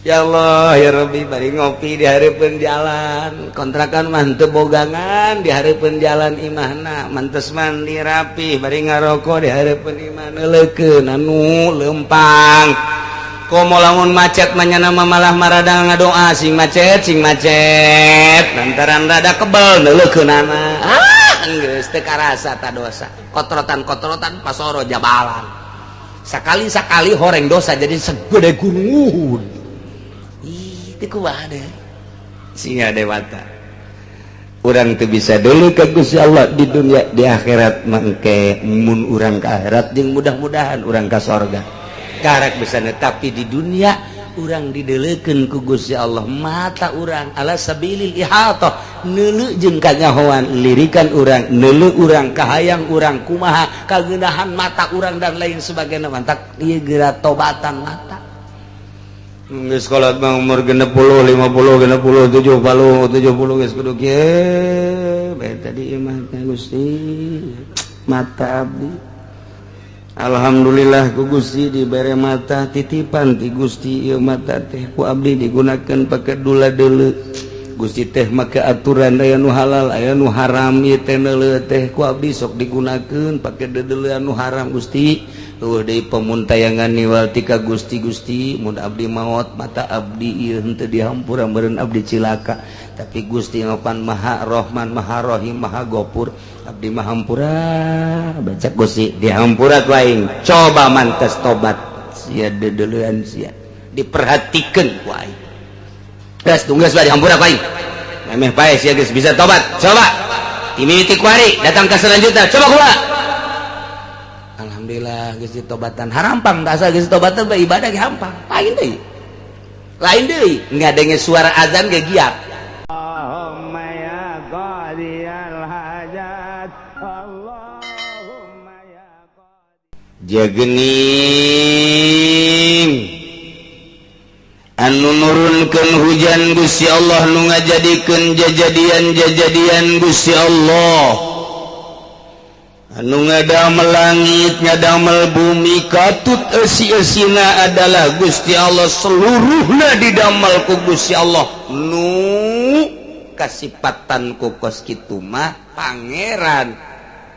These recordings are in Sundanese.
Ya Allah ya Rabbi, bari ngopi di hareupeun jalan, kontrakan mah teu bogangan di hareupeun jalan imahna, mantes mandi rapi, bari ngarokok di hareupeun imah neuleukeun anu lempang. Komo lamun macet manyana malah marada ngadoa sing macet sing macet, lantaran rada kebel neuleukeunana. Ah, geus teu karasa ta dosa. Kotrotan-kotrotan pasoro jabalan. Sakali-sakali horeng dosa jadi segede gunung Uhud. Singa dewata urang tuh bisa dulu ke Gusti Allah di dunia, di akhirat mangke mun urang ke akhirat jeung mudah-mudahan urang ka sorga karak bisa, tapi di dunia urang dideleukeun ku Gusti Allah mata urang ala sabilil ihatah neuleu jeung kanyahoan lirikan urang neuleu urang kahayang urang kumaha kageundahan mata urang dan lain sebagainya, mantak ieu geura tobatan mata. Geus kolot mah umur 60, 50, 60, 70, 70 geus kudu kieu bae tadi imah teh Gusti mata abdi. Alhamdulillah ku Gusti dibere mata titipan ti Gusti, ieu mata teh ku abdi digunakeun pake dula deuleu. Gusti teh make aturan aya nu halal aya nu haram, ieu teh neuleu teh ku abdi sok digunakeun pake deudeuleun nu haram Gusti. Eueuh deui pemuntayangan niwal tika Gusti Gusti mun abdi maot mata abdi ieu henteu dihampura meureun abdi cilaka, tapi Gusti mapan Maha Rahman Maha Rahim Maha Gopur abdi mah hampura baca Gusti dihampura ku aing coba mantes tobat sia deudeuleun sia diperhatikeun ku aing geus tunggu geus dihampura ku aing memeh pae sia geus bisa tobat coba timiti kuari datang ke selanjutnya coba kula. Alhamdulillah geus ditobatan harampang tak asa geus ditobatan bae ibadah ge hampang lain deui lain deui ngadenge suara azan ge giat. Allahumma ya qadiyal hajat, Allahumma ya jagening anu nurunkeun hujan Gusti Allah nu ngajadikeun jajadian-jajadian Gusti Allah anu ngadamel langit ngadamel bumi katut eusi-eusina adalah Gusti Allah, seluruhna didamel ku Gusti Allah nu kasipatan ku kos kitu mah pangeran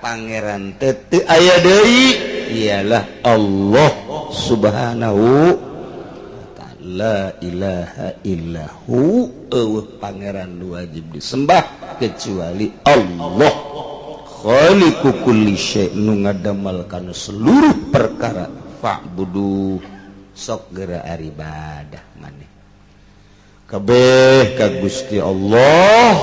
pangeran teu teu aya deui ialah Allah subhanahu wa ta'ala. La ilaha illahu, eueuh pangeran nu wajib disembah kecuali Allah khaliqu kulli syai' nu ngadamel kana seluruh perkara fa'budu sok geura ibadah maneh kabeh ka Gusti Allah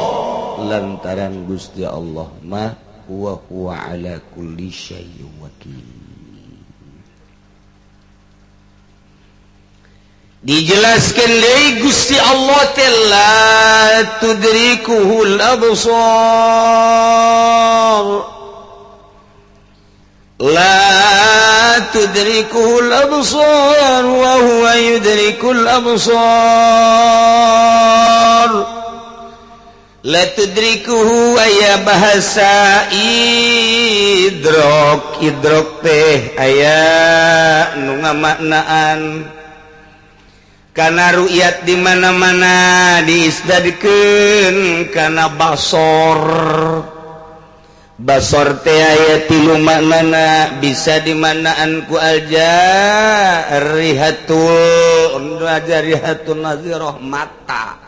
lantaran Gusti Allah mah wa huwa ala kulli syai'in wakil. Dijelaskan deui Gusti Allah teh la tudrikuhul absar la tudrikuhul absar wa huwa yudrikul absar la tudrikuhu aya bahasa idrok idrok teh aya nu ngamaknaan kana ru'yat di mana-mana diisdadkeun kana basor. Basor teh aya tilu maknana, bisa dimaknaan ku al-jarihatul jarihatun nazirah mata.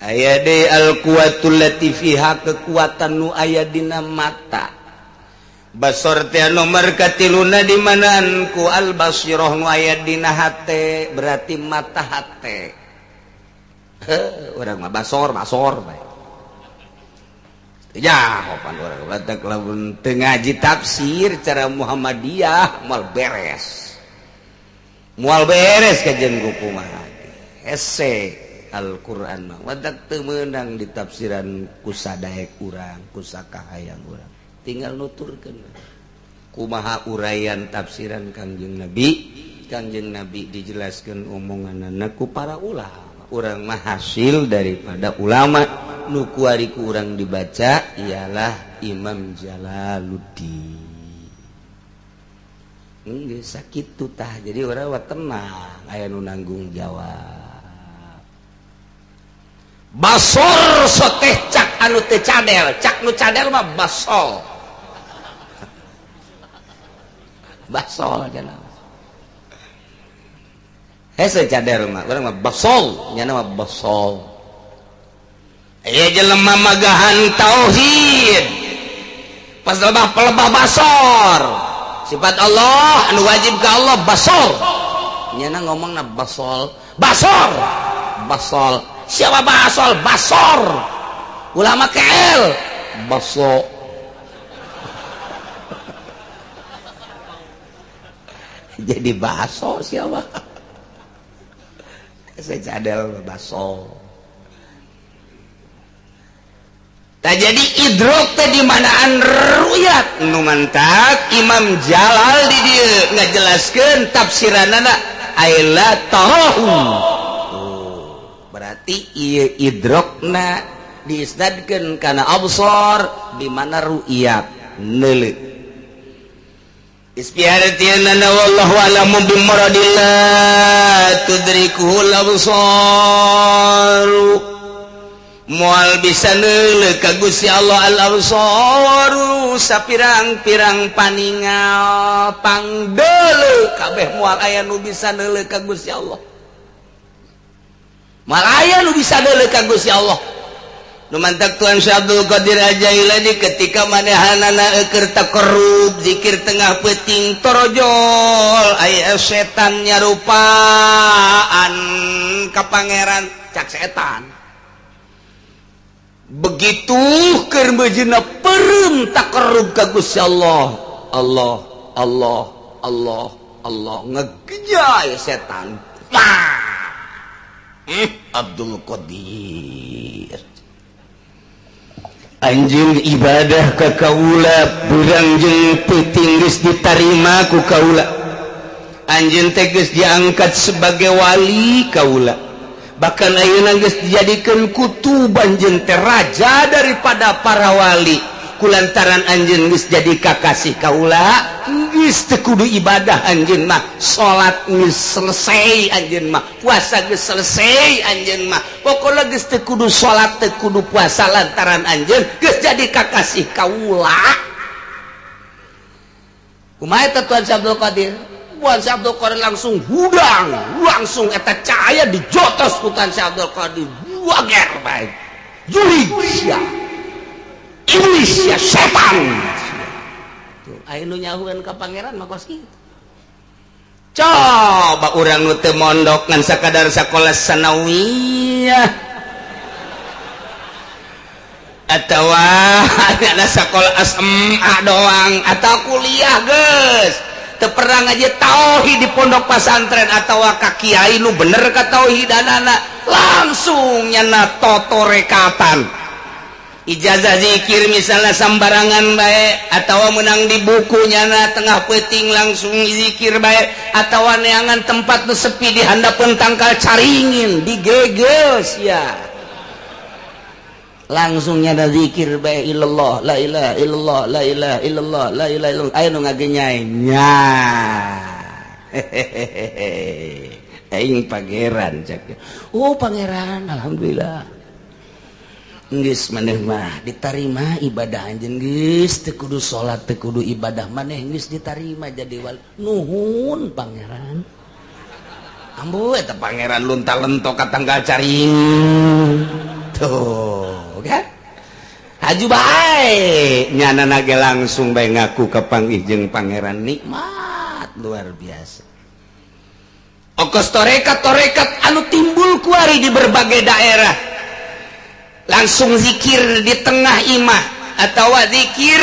Aya deui al-quwatul lati fiha kekuatan nu aya dina mata. Basor teh nomor katiluna dimanaan ku al-basirah nu aya dina hate, berarti mata hate. Heuh, urang mah basor basor bae. Ya, pan urang batak lamun teu ngaji tafsir cara Muhammadiyah moal beres. Moal beres kajian ku kumaha. Hese Al-Qur'an mah wadak teu meunang ditafsiran ku sadaek urang, ku sakahayang urang. Tinggal nuturkeun kumaha uraian tafsiran Kangjeng Nabi. Kangjeng Nabi dijelaskeun omonganana ku para ulama. Urang mah hasil daripada ulama nu kuari ku urang dibaca ialah Imam Jalaluddin. Geus sakitu tah, jadi urang mah tenang aya nu nanggung jawab. Basor soteh cak anu teu cadel, cak nu cadel mah basol. Basol cenah. Hese cadel mah, urang mah basol, nyana mah basol. Aya jelema magahan tauhid. Pas lebah pelebah basor. Sifat Allah anu wajib ka Allah basor. Nyana ngomongna basol, basor. Basol. Siapa basol? Basor. Ulama KL baso. Jadi baso siapa? Saya cadel baso. Tak jadi idrok teh di manaan ruyat nu mantak Imam Jalal di dieu ngajelaskeun tafsiranana aila tarahu. Oh, berarti ieu idrokna diisnadkeun kana absar di mana ru'yat neuleuh. Ispiartiana wallahu alamu bimaradillah tudrikuhul absar. Moal bisa neuleuh ka Gusti Allah al-absaru sapirang-pirang paningal pangdeuleuh kabeh moal aya nu bisa neuleuh ka Gusti Allah. Moal aya nu bisa neuleuh ka Gusti Allah. Nu mantak Tuan Syekh Abdul Qadir Al-Jailani ketika manehanana eukeun takarrub zikir tengah peuting torojol aya setan nyarupaan ka pangeran cak setan. Begitu keur meujeuhna peureum takarrub ka Gusti Allah, Allah Allah Allah Allah ngegejay setan. Abdul Qadir anjeun ibadah ka kaula beurang jeung peuting geus ditarima ku kaula. Anjeun teh geus diangkat sebagai wali kaula. Bahkan ayeuna geus dijadikeun kutub anjeun teh raja daripada para wali. Kulantaran anjeun geus jadi kakasih kaula, geus teu kudu ibadah anjeun mah, salat geus selesai anjeun mah, puasa geus selesai anjeun mah. Pokona geus teu kudu salat, teu kudu puasa lantaran anjeun geus jadi kakasih kaula. Kumaha eta Tuan Syekh Abdul Qadir? Tuan Syekh Abdul Qadir langsung hudang, langsung eta cahaya dijotos ku Tuan Syekh Abdul Qadir. Wager bae. Jurig sia. Iblis ya setan. Tuh, aya nu nyahueun ka pangeran mah kos kitu. Coba urang nu teu mondok ngan sakadar sakola sanawiyah atawa ada sakola SMA doang atau kuliah geus. Teu pernah ngaji tauhid di pondok pesantren atawa ka kiai nu bener ka tauhidanana langsung nyana totorekatan. Ijazah zikir misalnya sambarangan bae atau menang di buku nyana tengah peuting langsung zikir bae atau neangan tempat nu sepi di handapeun tangkal caringin digeges ya langsung nyana zikir bae illallah la ilaha illallah la ilaha illallah la ilaha illallah aya nu ngagenyai nya hehehe aing pangeran cak oh pangeran alhamdulillah. Geus maneh mah ditarima ibadah anjeun geus teu kudu salat teu kudu ibadah maneh geus ditarima jadi wali. Nuhun pangeran. Ambu eta pangeran lunta-lentok ka tanggal caring. Tuh kan? Haju bae nyana ge langsung bae ngaku ka panggih jeung pangeran nikmat luar biasa. Okos torekat-torekat anu timbul kuari di berbagai daerah. Langsung zikir di tengah imah atau zikir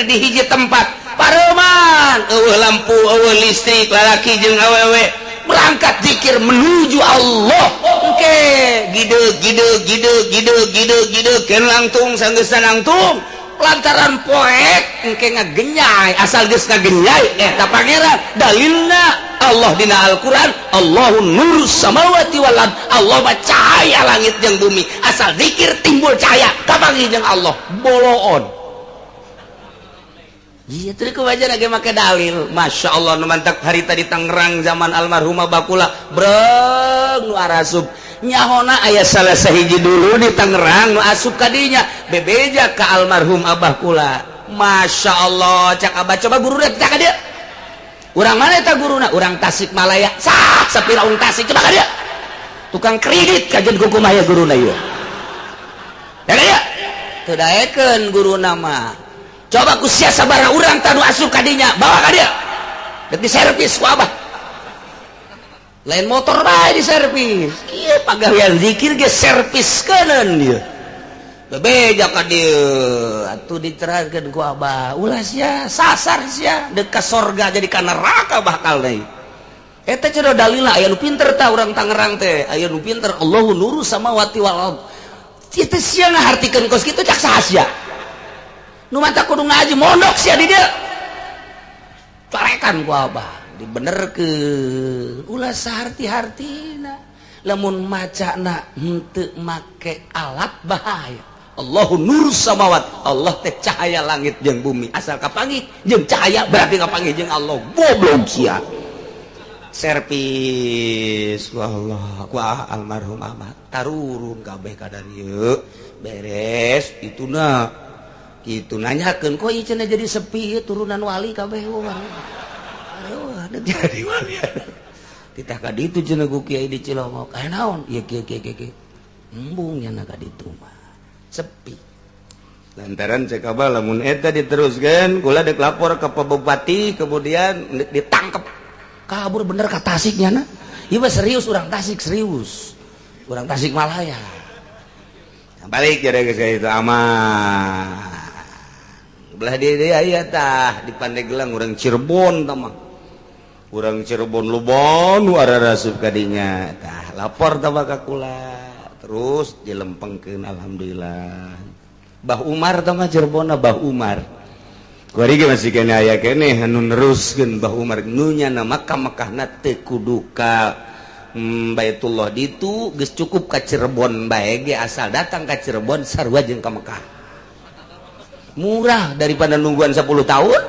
di hiji tempat pareman eueuh lampu eueuh listrik lalaki jeung awewe berangkat zikir menuju Allah. Oke gideg gideg gideg gideg gideg gideg keun langtung sanggeusna langtung lantaran poek engke ngagenyai asal geus ngagenyai eta pangeran dalilna Allah dina Al-Qur'an Allahu nurus samawati wal ard Allah mah cahaya langit jeung bumi asal zikir timbul cahaya kapanggih jeung Allah boloon Iya teu kuwajar ge make dalil. Masya Allah nu mantak harita di Tangerang zaman almarhumah Bakula breng nu arasup. Nyahona aya salah sahiji dulu di Tangerang nu asup ka dinya bebeja ka almarhum Abah kula. Masya Allah cak abah coba guruna kita ka dieu. Urang mana eta guruna? Urang Tasikmalaya. Sah sapira urang Tasik coba ka dieu. Tukang kredit kajen kumaha ya guruna ieu. Ya ka teu daekeun guruna mah. Coba ku sia sabaraha urang tanu asup ka dinya, bawa ka dieu. Dek diservis ku abah. Lain motor bae diservis. Ieu pagawean zikir ge serviskeun ieu. Bebeja ka dieu, atuh diterangkeun ku abah. Ulah sia sasar sia dek ka sorga jadi ka neraka bakal deui. Eta cenah dalilna aya nu pinter tah urang Tangerang teh, aya nu pinter Allahu nuru samawati wal ard. Kitu sia ngahartikeun kos kitu cak saha sia. Nu mata kudu ngaji mondok sia di dieu. Carekan ku abah, dibenerkeun. Ulah saharti-hartina. Lamun macana henteu make alat bahaya. Allahu nurus samawat. Allah teh cahaya langit jeung bumi. Asal kapanggih jeung cahaya berarti kapanggih jeung Allah. Goblok sia. Servis ku Allah, ku almarhum Ahmad. Tarurun kabeh ka dieu. Beres ituna. Gitu nanyakeun kok ieu cenah jadi sepi ieu turunan wali kabeh wah. Wah, jadi wali. Titah ka ditu cenah ku kiai di Cilongok. Aya naon? Ieu kieu kieu kieu. Embung nya ka ditu mah. Sepi. Lantaran cek abah lamun eta diteruskeun kula dek lapor ke Pak Bupati kemudian ditangkep. Kabur bener ka Tasik nya na. Ieu mah serius urang Tasik serius. Urang Tasikmalaya. Balik jadi geus itu aman. Belah dia dia aya tah di Pandeglang urang Cirebon tah mah. Urang Cirebon lobon nu ararasup ka dinya tah lapor tah ka kula terus dilempengkeun alhamdulillah. Bah Umar tah mah Cirebonna Bah Umar. Kuari ge masih keneh aya keneh anu neruskeun Bah Umar nu nyana Makkah Makkahna teu kudu ka Baitullah ditu geus cukup ka Cirebon bae ge asal datang ka Cirebon sarua jeung ka Mekah. Murah daripada nungguan 10 tahun.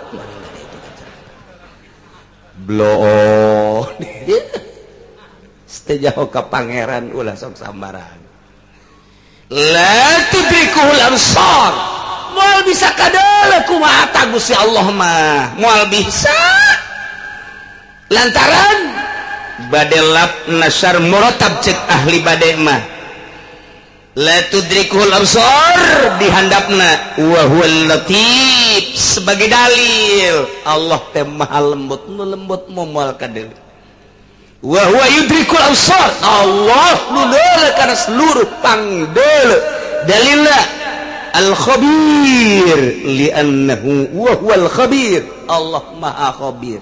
Bloon. Setejaho ka pangeran ulah sok sambaran. La tudrikuhul absar. Moal bisa kadele kumaha ta Gusti Allah mah. Moal bisa. Lantaran badelap nasar muratab cek ahli bade mah. La tudrikuhul absar dihandapna wa huwal latif sebagai dalil Allah teh maha lembut nu lembut moal kadele wa huwa yudrikul absar Allah nu deule kana seluruh pangdeule dalilna al khabir li'annahu wa huwal khabir Allah maha khabir.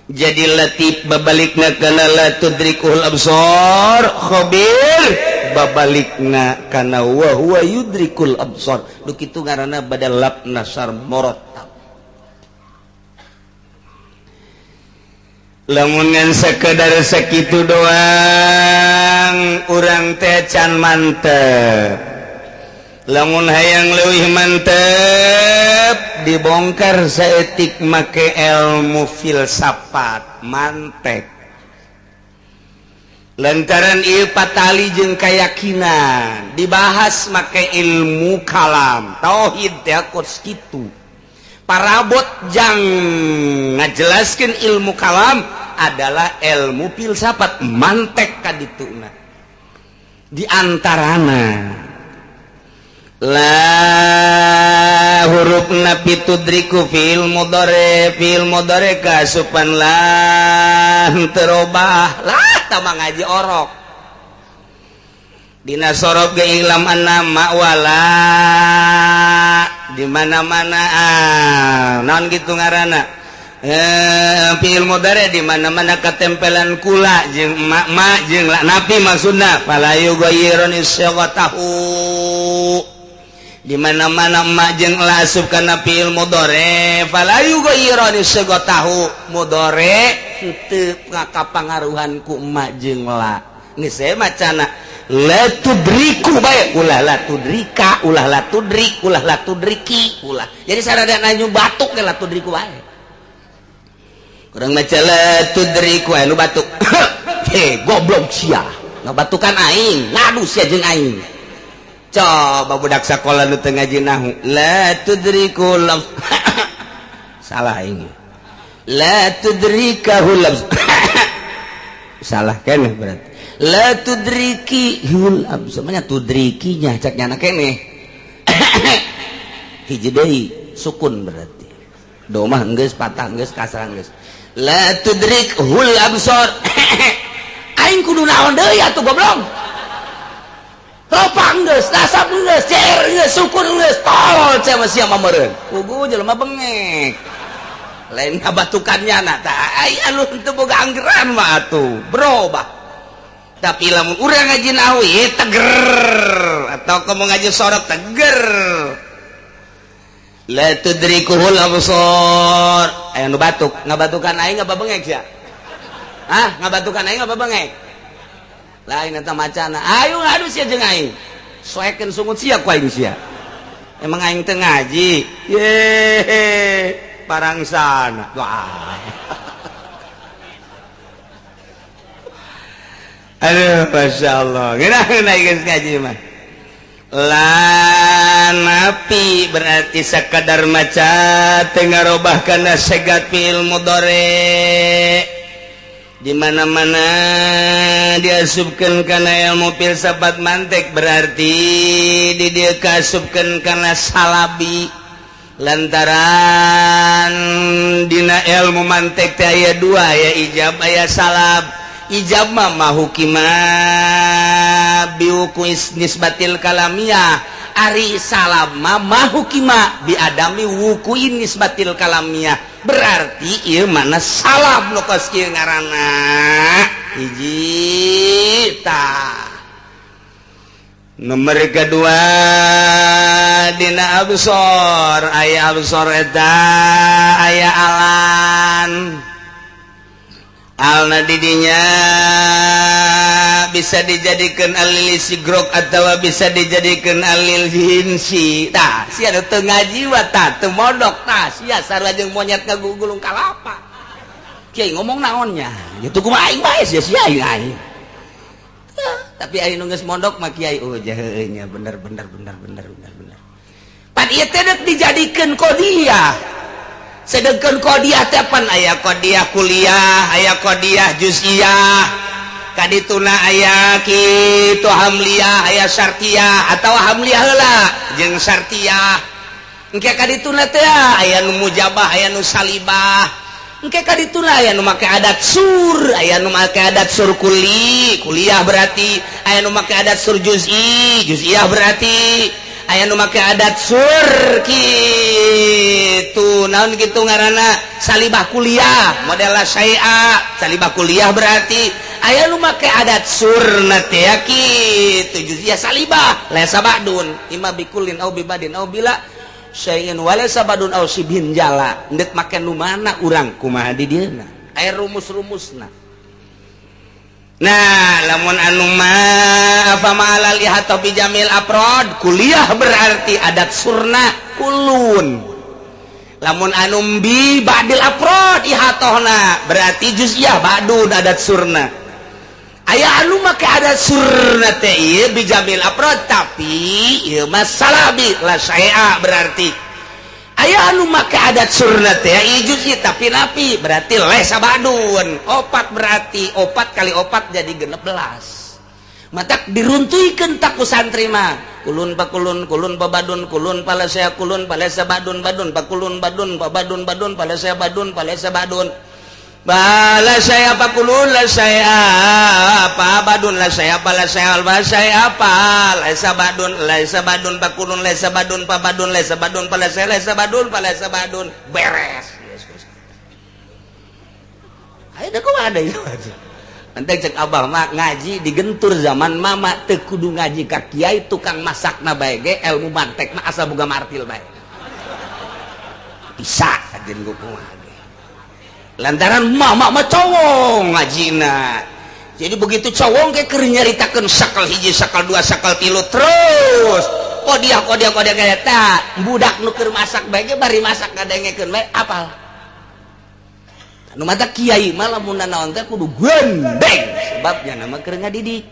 Jadi latif babalikna kana la tudrikuhul absar khabir babalikna kana wa huwa yudrikul absar. Nu kitu ngaranna badal lab nasar muratab. Lamun ngan sakedar sakitu doang urang teh can mantep. Lamun hayang leuwih mantep dibongkar saeutik make ilmu filsafat mantek. Lantaran ieu patali jeung kayakinan dibahas make ilmu kalam tauhid teh kos kitu. Parabot jang ngajelaskeun ilmu kalam adalah ilmu filsafat mantek ka dituna. Di antarana la huruf napi tudriku fi'il mudhari kasupan lah terobah lah tama ngaji orok dina sorob ge ilam anna wala di mana-mana naon kitu ngaranna fi'il mudhari di mana-mana katempelan kula jeung ma jeung la napi maksudna fala yughayyirun isyghatahu di mana-mana emak jeung asup kana fi'il mudhari fala yughayyirun isyghatahu mudhari teu ngakapangaruhan ku emak jeung la. Geus saya macana la tudriku bae, ulah la tudrika, ulah la tudrik, ulah la tudriki, ulah. Jadi sarada nanyu batuk ge la tudriku bae. Kurang maca la tudriku anu batuk. Heh, goblok sia. Ngabatukan aing, ngadu sia jeung aing. Coba budak sakola nu teu ngaji nahu, la tudriku salah aing. La tudrikahu salah keneh berarti. La tudriki hul absor, tudrikinya cak nyana keneh. Hiji deui sukun berarti. Domah geus patah geus kasrah geus. La tudrik hul absor. Aing kudu naon deui atuh goblok. Ropang geus, nasab geus, cer geus, sukun geus, tolol sia sia meureun. Pugu jelema bengek. Lain ngabatukannya na tah ai anu teu boga anggeran mah atuh, berubah. Tapi lamun urang ngaji nahu ye teger atau kamu ngaji sorot teger. La tudrikuhul absar. Aya nu batuk, ngabatukan aing apa bengek sia? Hah, ngabatukan aing apa bengek? Lain eta macana. Ayo ngadu sia jeung aing. Soekeun sungut sia ku aing sia. Emang aing teu ngaji. Ye, parangsana. Wah. Aduh, Masya Allah. Ngeunah geus ngaji mah. La napi berarti sakadar maca teu ngarobah kana segat fi'il mudhari. Di mana-mana diasupkeun kana ilmu filsafat mantik berarti di dieu kaasupkeun kana salabi. Lantaran dina ilmu mantik teh aya dua, aya ijab aya salab. Ijab mah mahukima biuku nisbatil kalamiyah, ari salam mah mahukima biadami wukuin nisbatil kalamiyah. Berarti ieu mana salam nu kos kieu ngaranna hiji tah. Nomor kedua dina absor, aya absor eta aya alan. Alna didinya bisa dijadikan alil sigrok atau bisa dijadikan alil jinsi. Tah sia teu ngaji wa tah teu mondok tah sia sarua jeung monyet ngagugulung kalapa. Kiai ngomong naonnya? Gitu kumaha aing bae sia sia aing aing. Tapi aing nu geus mondok mah kiai oh jaheue nya bener bener bener bener bener bener. Pan ieu teh deuk dijadikeun kodiah. Sedangkan kodiah teh pan aya kodiah kuliah, aya kodiah juz'iyah, kadituna aya kitu hamliyah, aya syartiyah atawa hamliyah heula jeung syartiyah. Engke kadituna teh aya nu mujabah, aya nu salibah. Engke kadituna aya nu make adat sur, aya nu make adat sur kuli, kuliah berarti, aya nu make adat sur juz'i, juz'iyah berarti. Aya nu make adat sur kitu naon kitu ngaranna salibah kuliah model syai'a salibah kuliah berarti aya nu make adat surna teh kitu juz'iyah salibah laisa ba'dun imma bikulin au bibadin au bila syai'in walaysa badun au sibhin jala ndek make nu mana urang kumaha di dieuna aya rumus-rumusna. Nah, lamun anu ma apa ma'alal ihata bi jamil aprod kuliah berarti adat surna kulun. Lamun anu bi ba'dil aprod ihatohna berarti juz'iyah ba'dun adat surna. Aya anu make adat surna teh ieu bi jamil aprod tapi ieu mah salabi la syai'a berarti. Aya anu make adat surna teh ieu juz'i tapi napi berarti lesa badun. Opat berarti opat kali opat jadi 16. Matak diruntuikeun tak ku santri mah. Kulun pakulun kulun pabadun kulun palasea kulun palesa badun badun pakulun badun pabadun badun palesea badun palesa badun. Bala saya pakulun la saya apa badun la saya pala saya alba saya apa laisa badun laisa badun pakulun laisa badun pabadun laisa badun pala saya laisa badun pala saya badun beres. Ayo dah kok ada itu. Nanti cek abah mah ngaji digentur zaman mama teu kudu ngaji ka kiai tukang masakna bae ge ilmu mantek mah asal boga martil bae. Bisa kajen kumaha ge. Lantaran mama mah cowok ngajina. Jadi begitu cowong ke keur nyaritakeun sakal hiji, sakal dua, sakal tilu terus. Kodiah kodiah kodiah eta budak nu keur masak bae ge bari masak ngadengekeun bae apal. Nu mata kiai mah lamun naon teh kudu gendeng sebabnya nama keur ngadidik.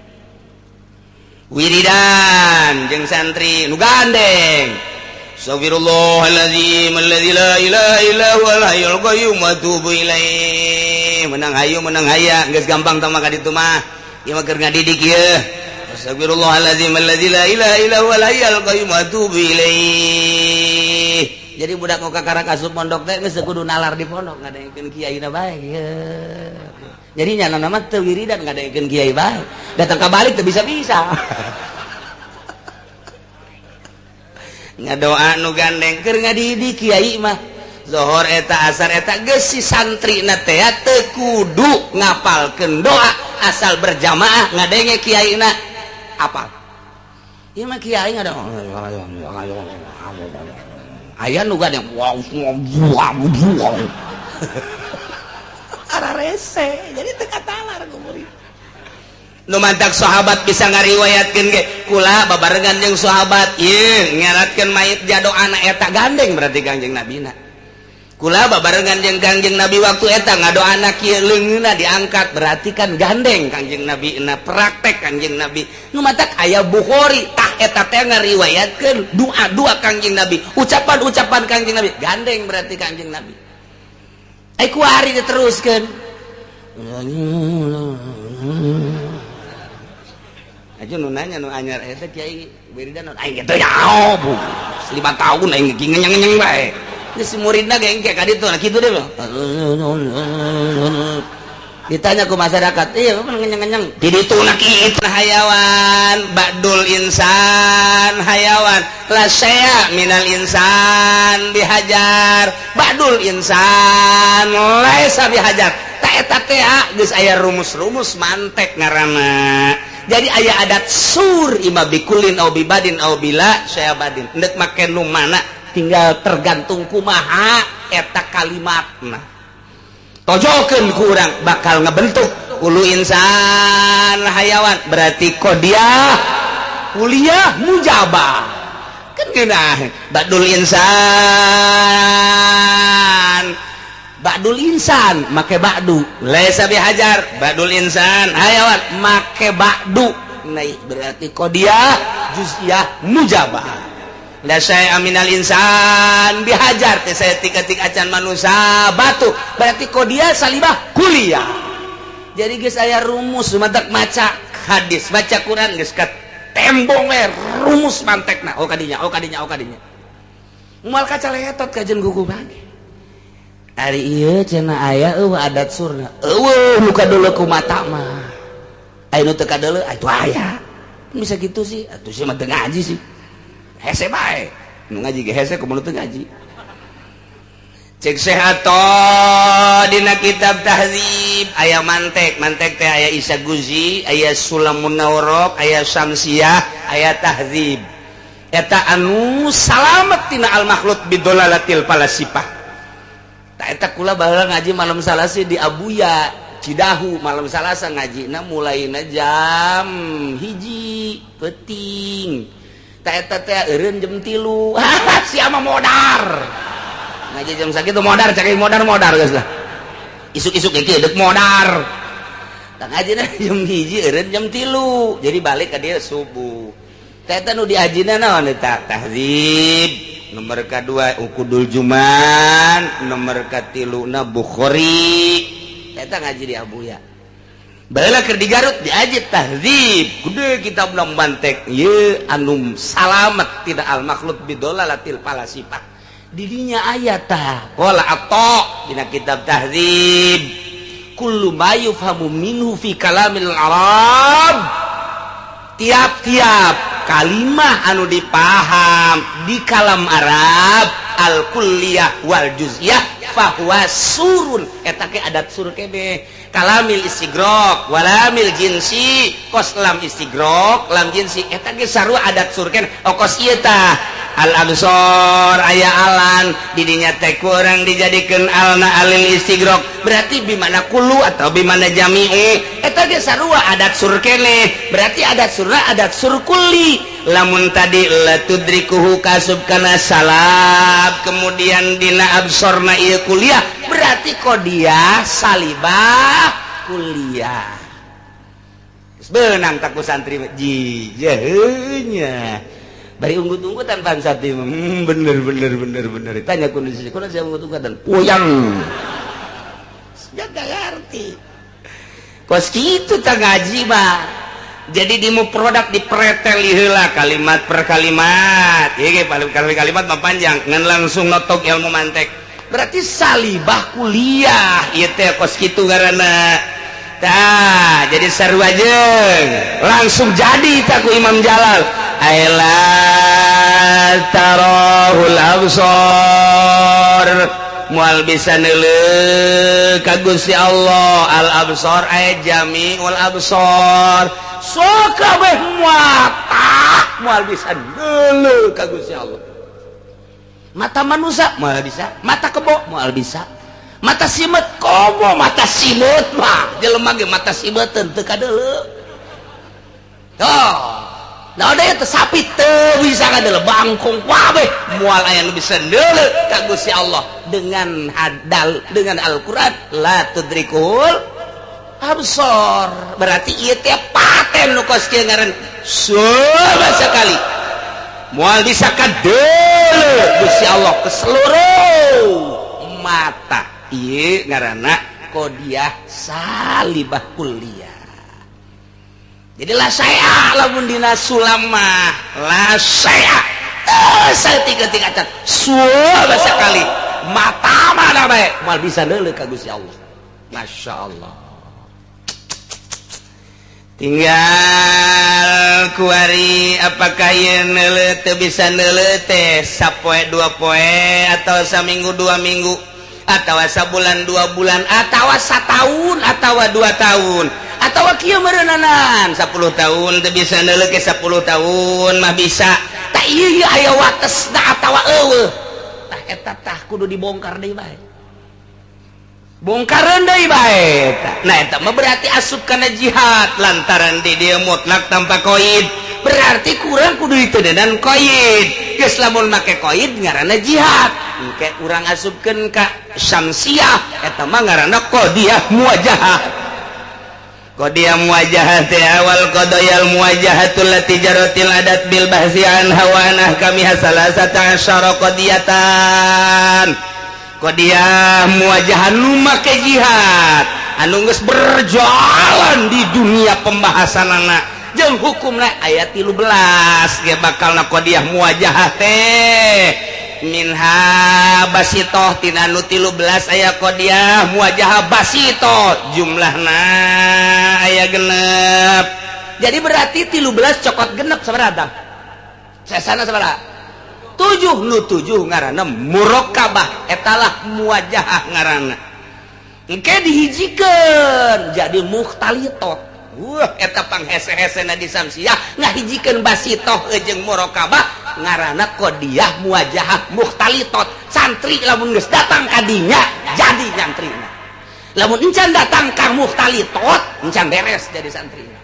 Wiridan jeung santri nu gandeng. Astagfirullahalazim alladzi la ilaha illa huwal hayyul qayyum wa atubu ilaih. Menang hayu menang haya geus gampang tah mah ka ditu mah. Ieu mah keur ngadidik ieu. Astagfirullahalazim alladzi la ilaha illa huwal hayyul qayyum wa atubu ilaih. Jadi budak nu kakara asup pondok teh geus kudu nalar di pondok ngadengkeun kiaina bae ieu. Jadi nya nama teu wiridan ngadengkeun kiai bae. Datang ka balik teu bisa-bisa. Ngadoa nu gandeng keur ngadidik kiai mah zohor eta asar eta geus si santrina teh teu kudu ngapalkeun doa asal berjamaah ngadenge kiaina apal. Ieu mah kiai ngada aya nu gandeng ara rese jadi teu katalar ku murid. Nu mantak sahabat bisa ngariwayatkeun ge kula babarengan jeung sahabat ieu nyaratkeun mayit jadoana eta gandeng berarti Kangjeng Nabina. Kula babarengan jeung Kangjeng Nabi waktu eta ngadoana kieu leungeunna diangkat berarti kan gandeng Kangjeng Nabi na praktek Kangjeng Nabi. Nu mantak aya Bukhari tah eta teh ngariwayatkeun doa-doa Kangjeng Nabi, ucapan-ucapan Kangjeng Nabi gandeng berarti Kangjeng Nabi. Ai kuari diteruskeun. Aja nu nanya nu anyar eta kiai wiridan aing kitu ya bu 5 tahun aing ngenyeng-ngenyeng bae. Geus si muridna ge engke ka ditu nah kitu deh. Ditanya ku masyarakat, iya ngenyeng-ngenyeng. Di ditu na kitu hayawan ba'dul insan hayawan la saya minal insan bihajar ba'dul insan laisa bihajar. Ta eta teh geus aya rumus-rumus mantek ngaranna. Jadi aya adat sur ima bikulin au bibadin au bila saya badin ndek make nu mana tinggal tergantung kumaha eta kalimatna. Tojokeun ku urang bakal ngebentuk ulu insan hayawan berarti kodiah kuliah mujabah kan geunah badul insan ba'dul insan make ba'du laisa bihajar ba'dul insan hayawan make ba'du naik berarti qodiyah juz'iyah mujabah la syai'a minal insan bihajar teh saya tik-tik acan manusia batu berarti qodiyah salibah kuliah. Jadi geus aya rumus matak maca hadis baca Quran geus ka tembong we rumus mantekna oh kadinya oh kadinya oh kadinya moal kacaletot kajeun gugu bage. Ari ieu cenah aya eueuh adat surna eueuh nu kadeuleu ku mata mah aya nu teu kadeuleu atuh aya bisa gitu sih atuh sih mah teu ngaji sih hese bae nu ngaji ge hese kumaha teu ngaji. Cek sehato dina kitab tahdzib aya mantek mantek teh aya Isa Guzi aya Sulamun Nawrok aya Syamsiah aya tahdzib eta anu salamet tina al makhluk bidolalatil falasifah. Eta kula baheula ngaji malam Salasa di Abuya Cidahu malam Salasa ngajina mulaina jam 1 peuting ta eta teh eureun jam 3 sia mah modar ngaji jam sakitu modar cek modar modar geus lah isuk-isuk ge kieu deuk modar tah ngajina jam 1 eureun jam 3 jadi balik ka dieu subuh ta eta nu diajina naon eta tahdzib nomor kedua Ukudul Juman nomor katiluna Bukhari eta ngaji di Abuya baheula keur di Garut diaji tahdzib gede kitab lam mantek ieu anu salamet tidak al makhluk bidolalatil falasifah didinya aya tah qala atta dina kitab tahdzib kullu ma yufhamu minhu fi kalamil arab tiap-tiap kalimah anu dipaham di kalam Arab al kulliyah wal juz'iyah fahuwa surun eta ke adat sur kene kalamil istigrok walamil jinsi kos lam istigrok lam jinsi eta ge sarua adat sur kene oh kos ieu tah Al absor aya alan didinya teh kurang dijadikeun alna alil istigrok berarti bimana kullu atau bimana jami'u eta ge sarua adat sur keneh berarti adat surna adat sur kulli. Lamun tadi la tudrikuhu kasub kana salab kemudian dina absorna ieu kuliah berarti qodiyah salibah kuliah. Benang tak ku santri jijehnya bari unggut-unggutan pan santri bener bener bener bener tanya kondisi kuno saya unggut-unggutan puyang ya gak ngerti kos kitu tak ngaji mah. Jadi di produk dipreteli heula kalimat per kalimat ieu ge paling kalimat mah panjang ngan langsung notok ilmu mantek berarti salibah kuliah ieu teh kos kitu ngaranna. Tah jadi sarua jeung langsung jadi tak ku Imam Jalal aila tarahul absar moal bisa neuleuh ka Gusti Allah al absar ay jamiul absar sok kabeh mata moal bisa neuleuh ka Gusti Allah. Mata manusia moal bisa, mata kebo moal bisa, mata simet komo mata simet mah jelema ge mata simeteun teu kadeuleu. Tuh nah da teh sapi teu bisa kadeuleu bangkong kabeh moal aya nu bisa neuleuh ka Gusti Allah dengan hadal dengan Al-Qur'an la tudrikul absor berarti ieu teh paten nu kos kieu ngaran soba sakali moal bisa kadeuleuh Gusti Allah ke seluruh mata ieu ngaranna qodiyah salibah kuliah. Jadi la saya lamun dina sulamah la saya saeutik-eutik acan soba sakali mata mana bae moal bisa neuleuh ka Gusti Allah. Masya Allah. Tinggal kuari apakah ieu neuleuh teu bisa neuleuh teh sapoe dua poe atau saminggu dua minggu atau sabulan dua bulan atau sataun atau 2 tahun atau kieu meureunanan 10 tahun teu bisa neuleuh ke 10 tahun mah bisa tah ieu aya watesna atawa eueuh tah eta tah kudu dibongkar deui bae bongkaran deui bae. Nah eta mah berarti asup kana jihad lantaran di dieu mutlak tanpa koid berarti kurang kudu ditedenan koid geus lamun make koid ngaranna jihad engke urang asupkeun ka syamsiah eta mah ngaranna qodiyah muwajahah. Qodiyah muwajahah teh awal qadayal muwajahatul lati jaratil adat bil bahsi an hawanah kami hasalasata asyara qodiyatan. Qodiyah muwajahah nu make jihad anu geus berjalan di dunia pembahasanana jeung hukumna aya 13 ge bakalna qodiyah muwajahah teh minha basitoh tina nu 13 aya qodiyah muwajahah basitoh jumlahna aya genep. Jadi berarti 13 cokot genep sabaraha? Sesana sabaraha? 7 nu 7 ngaranna murokabah etalah muwajahah ngaranna engke dihijikeun jadi mukhtalitot. Wah eta panghese-hesena di samsiah ngahijikeun basitoh jeung murokabah ngaranna qodiyah muwajahah mukhtalitot. Santri lamun geus datang ka dinya jadi nyantrina, lamun encan datang ka mukhtalitot encan beres jadi santrina,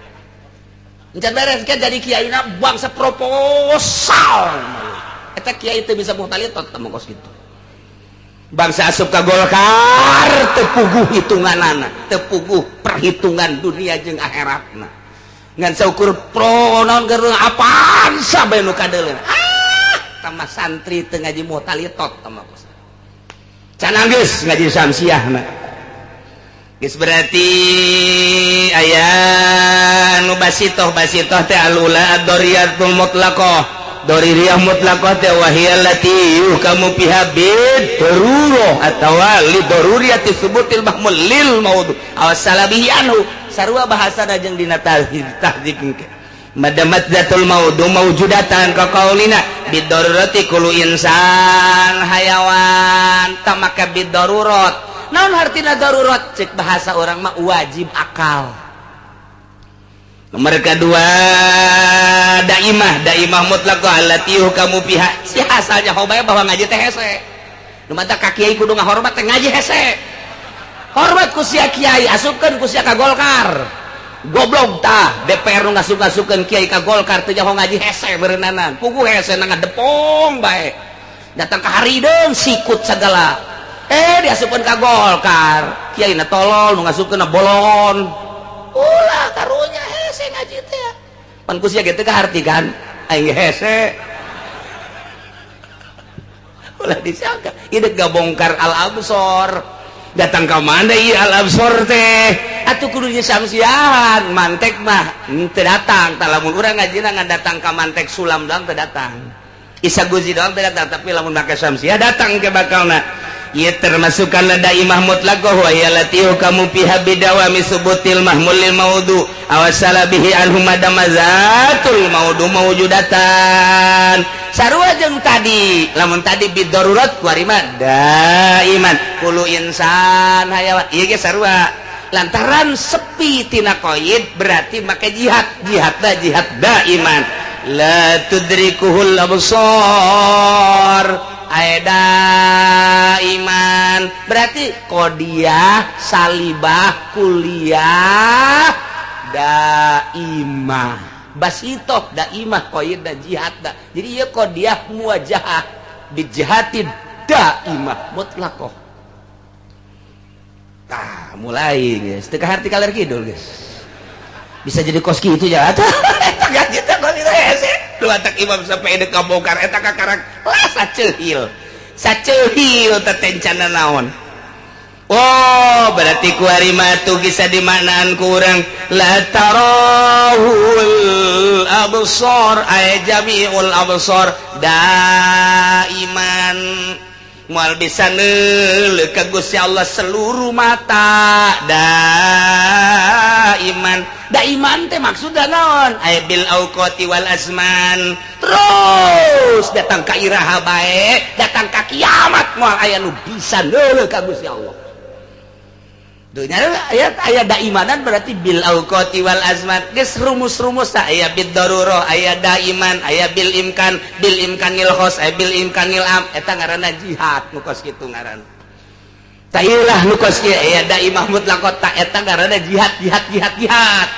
encan beres kan jadi kiaina bangsa proposal. Eta kiai teu bisa mukhtalitot teh kos kitu bangsa asup ka Golkar teu puguh hitunganana, teu puguh perhitungan dunia jeung akhiratna ngan saukur pro naon keur apaan sabe nu kadeuleun ah tambah santri teu ngaji mukhtalitot teh kos can geus ngaji samsiahna geus berarti aya nu basitoh basitoh teh alula ad-doriyatul mutlaqah doririyah mutlaqah teh wahiyal lati yuhkamu fiha bid darurah atawa li daruriyati subutil mahmul lil maudhu aw salabihi anhu sarua bahasana jeung dina tahdzib engke madamat zatul maudhu maujudatan ka qaulina bid darurati kullu insan hayawan tamaka bid darurat. Naon hartina darurat cek bahasa orang mah wajib akal. Nomor kedua daimah, daimah mutlaqah allati kamu pihak si asalnya hobae bahwa ngaji teh hese. Nu mata ka kiai kudu ngahormat teh ngaji hese. Hormat ku sia kiai, asupkeun ku sia ka Golkar. Goblok tah DPR nu ngasup-ngasupkeun kiai ka Golkar teu nyaho ngaji hese beureunana. Puguh hese na ngadepong bae. Datang ka harideung sikut sagala. Diasupkeun ka Golkar. Kiai na tolol nu ngasupkeun na bolon. Ulah karunya hese ngaji teh. Pan ku sia ge teu kaharti kan? Aing hese. Ulah disangka ieu gabongkar al-absor. Datang ka mana ieu al-absor teh? Atuh kudu samsiahan, mantek mah teu datang. Tah lamun urang ngajina ngan datang ka mantek sulam doang teu datang. Isa guzi doang teu datang, tapi lamun make samsiah datang ke bakalna. Ieu termasuk kana daimah mutlaqah wa ya latihu kamu fiha bidawami subutil mahmulil maudu awasala bihi anhu madamazatul maudu mawjudatan. Sarua jeung tadi, lamun tadi bidarurat kuarima daiman kulu insan hayawan. Ieu ge sarua. Lantaran sepi tina qaid berarti make jihad, jihadna jihad daiman. La tudrikuhul absar. Aeda iman berarti kodiah salibah kuliah daimah basitoh daimah qaid da jihad da. Jadi ieu kodiah muwajahah bijihati daimah mutlaqah. Tah mulai geus teu kaharti kaler kidul geus. Bisa jadi kos kitu ya. Eta gaji teh kos kitu hese. Dua tak imam sampai deuk kabongkar eta kakarak lah saceuhil. Saceuhil teh tencana naon. Oh, berarti kuari mah tuh bisa dimaknaan kurang la tarahul absar ay jami'ul absar daiman. Moal bisa neuleuh ka Gusti Allah seluruh mata daiman. Daiman teh maksudna naon? Ay bil auqati wal azman. Terus datang ka iraha bae, datang ka kiamat moal aya nu bisa neuleuh ka Gusti Allah. Dunya aya aya daimanan berarti bil auqati wal azman. Geus rumus-rumus aya bid darurah, aya daiman, aya bil imkan, bil imkanil khos, aya bil imkanil am. Eta ngaranna jihad nu kos kitu ngaranna. Tailah nu kos kieu aya daimah mutlaqah ta eta ngaranna jihad jihad jihad jihad.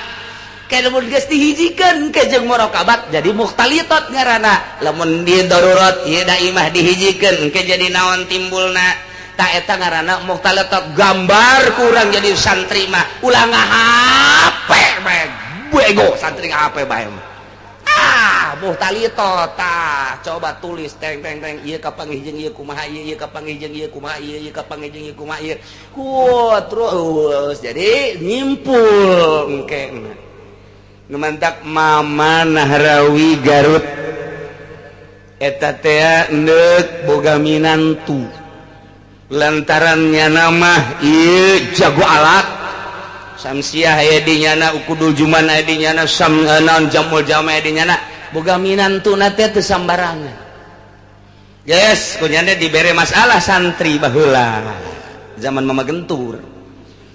Kayak lamun geus dihijikeun ke jeung murakabat jadi mukhtalitat ngaranna. Lamun di darurat ieu daimah dihijikeun ke jadi naon timbulna. Ta eta ngaranna mukhtalitat gambar kurang jadi santri mah ulah ngahape bae bego santri ngahape bae mah. Ah mukhtalitat tah coba tulis teng teng teng ieu kapanggih jeung ieu kumaha ieu ieu kapanggih jeung ieu kumaha ieu ieu kapanggih jeung ieu kumaha ieu. Ku terus jadi nyimpul engke nu mantak Mama Nahrawi Garut eta teh neuk boga minantu lantaran nyana mah ieu jago alat samsiah aya di nyana ukudul juman aya di nyana sam naon jamul jama aya di nyana boga minantuna teh teu sambarangan. Yes, kunyana dibere masalah santri baheula zaman Mama Gentur.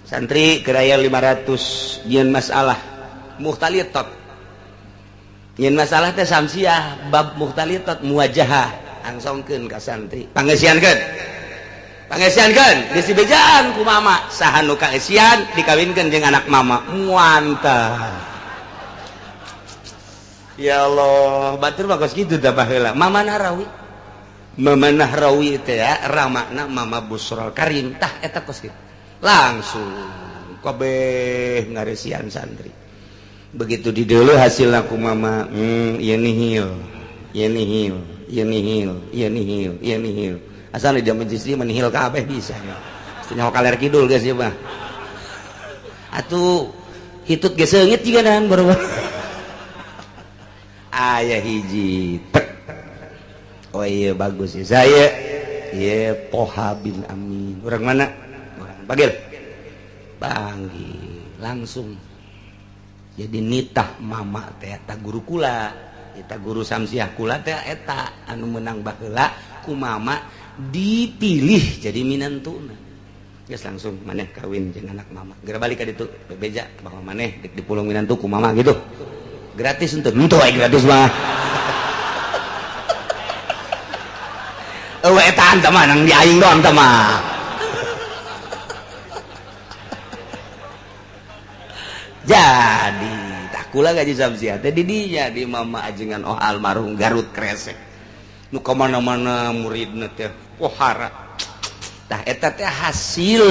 Santri keraya 500 jieun masalah mukhtalitat. Jieun masalah teh samsiah bab mukhtalitat muwajahah angsongkeun ka santri. Pangeusiankeun. Pangeusiankeun geus dibejaan ku mama saha nu kaeusian dikawinkeun jeung anak mama. Muantah. Ya Allah, batur mah kos kitu tah baheula. Mama Nahrawi. Mama Nahrawi teh ya ramana Mama Busrol Karim tah eta kos kitu. Langsung kabeh ngaresian santri. Begitu dideuleuh hasilna ku mama, ieu nihil, ieu nihil, ieu nihil, ieu nihil, ieu nihil. Asal di jaman istri menihil kabeh bisa ya. Nyaho kaler kidul geus ieu mah. Atuh hitut geus seungit jiga nahan baru. Aya hiji tek. Oh iya bagus ya. Saya ieu Toha bin Amin. Urang mana? Urang Panggil. Panggil langsung. Jadi nitah mama teh eta guru kula, eta guru samsiah kula teh eta anu menang baheula ku mama dipilih jadi minantuna. Geus langsung maneh kawin jeung anak mama. Geura balik ka ditu bebeja bahwa maneh dek dipulung minantu ku mama gitu. Gratis henteu? Henteu we gratis mah. Eueuh eta teh mah nang di aing doang teh mah. Jadi tah kula gaji Samsiah teh di dinya di mama ajengan oh almarhum Garut Kresek. Nu ka mana-mana muridna teh pohara. Tah eta teh hasil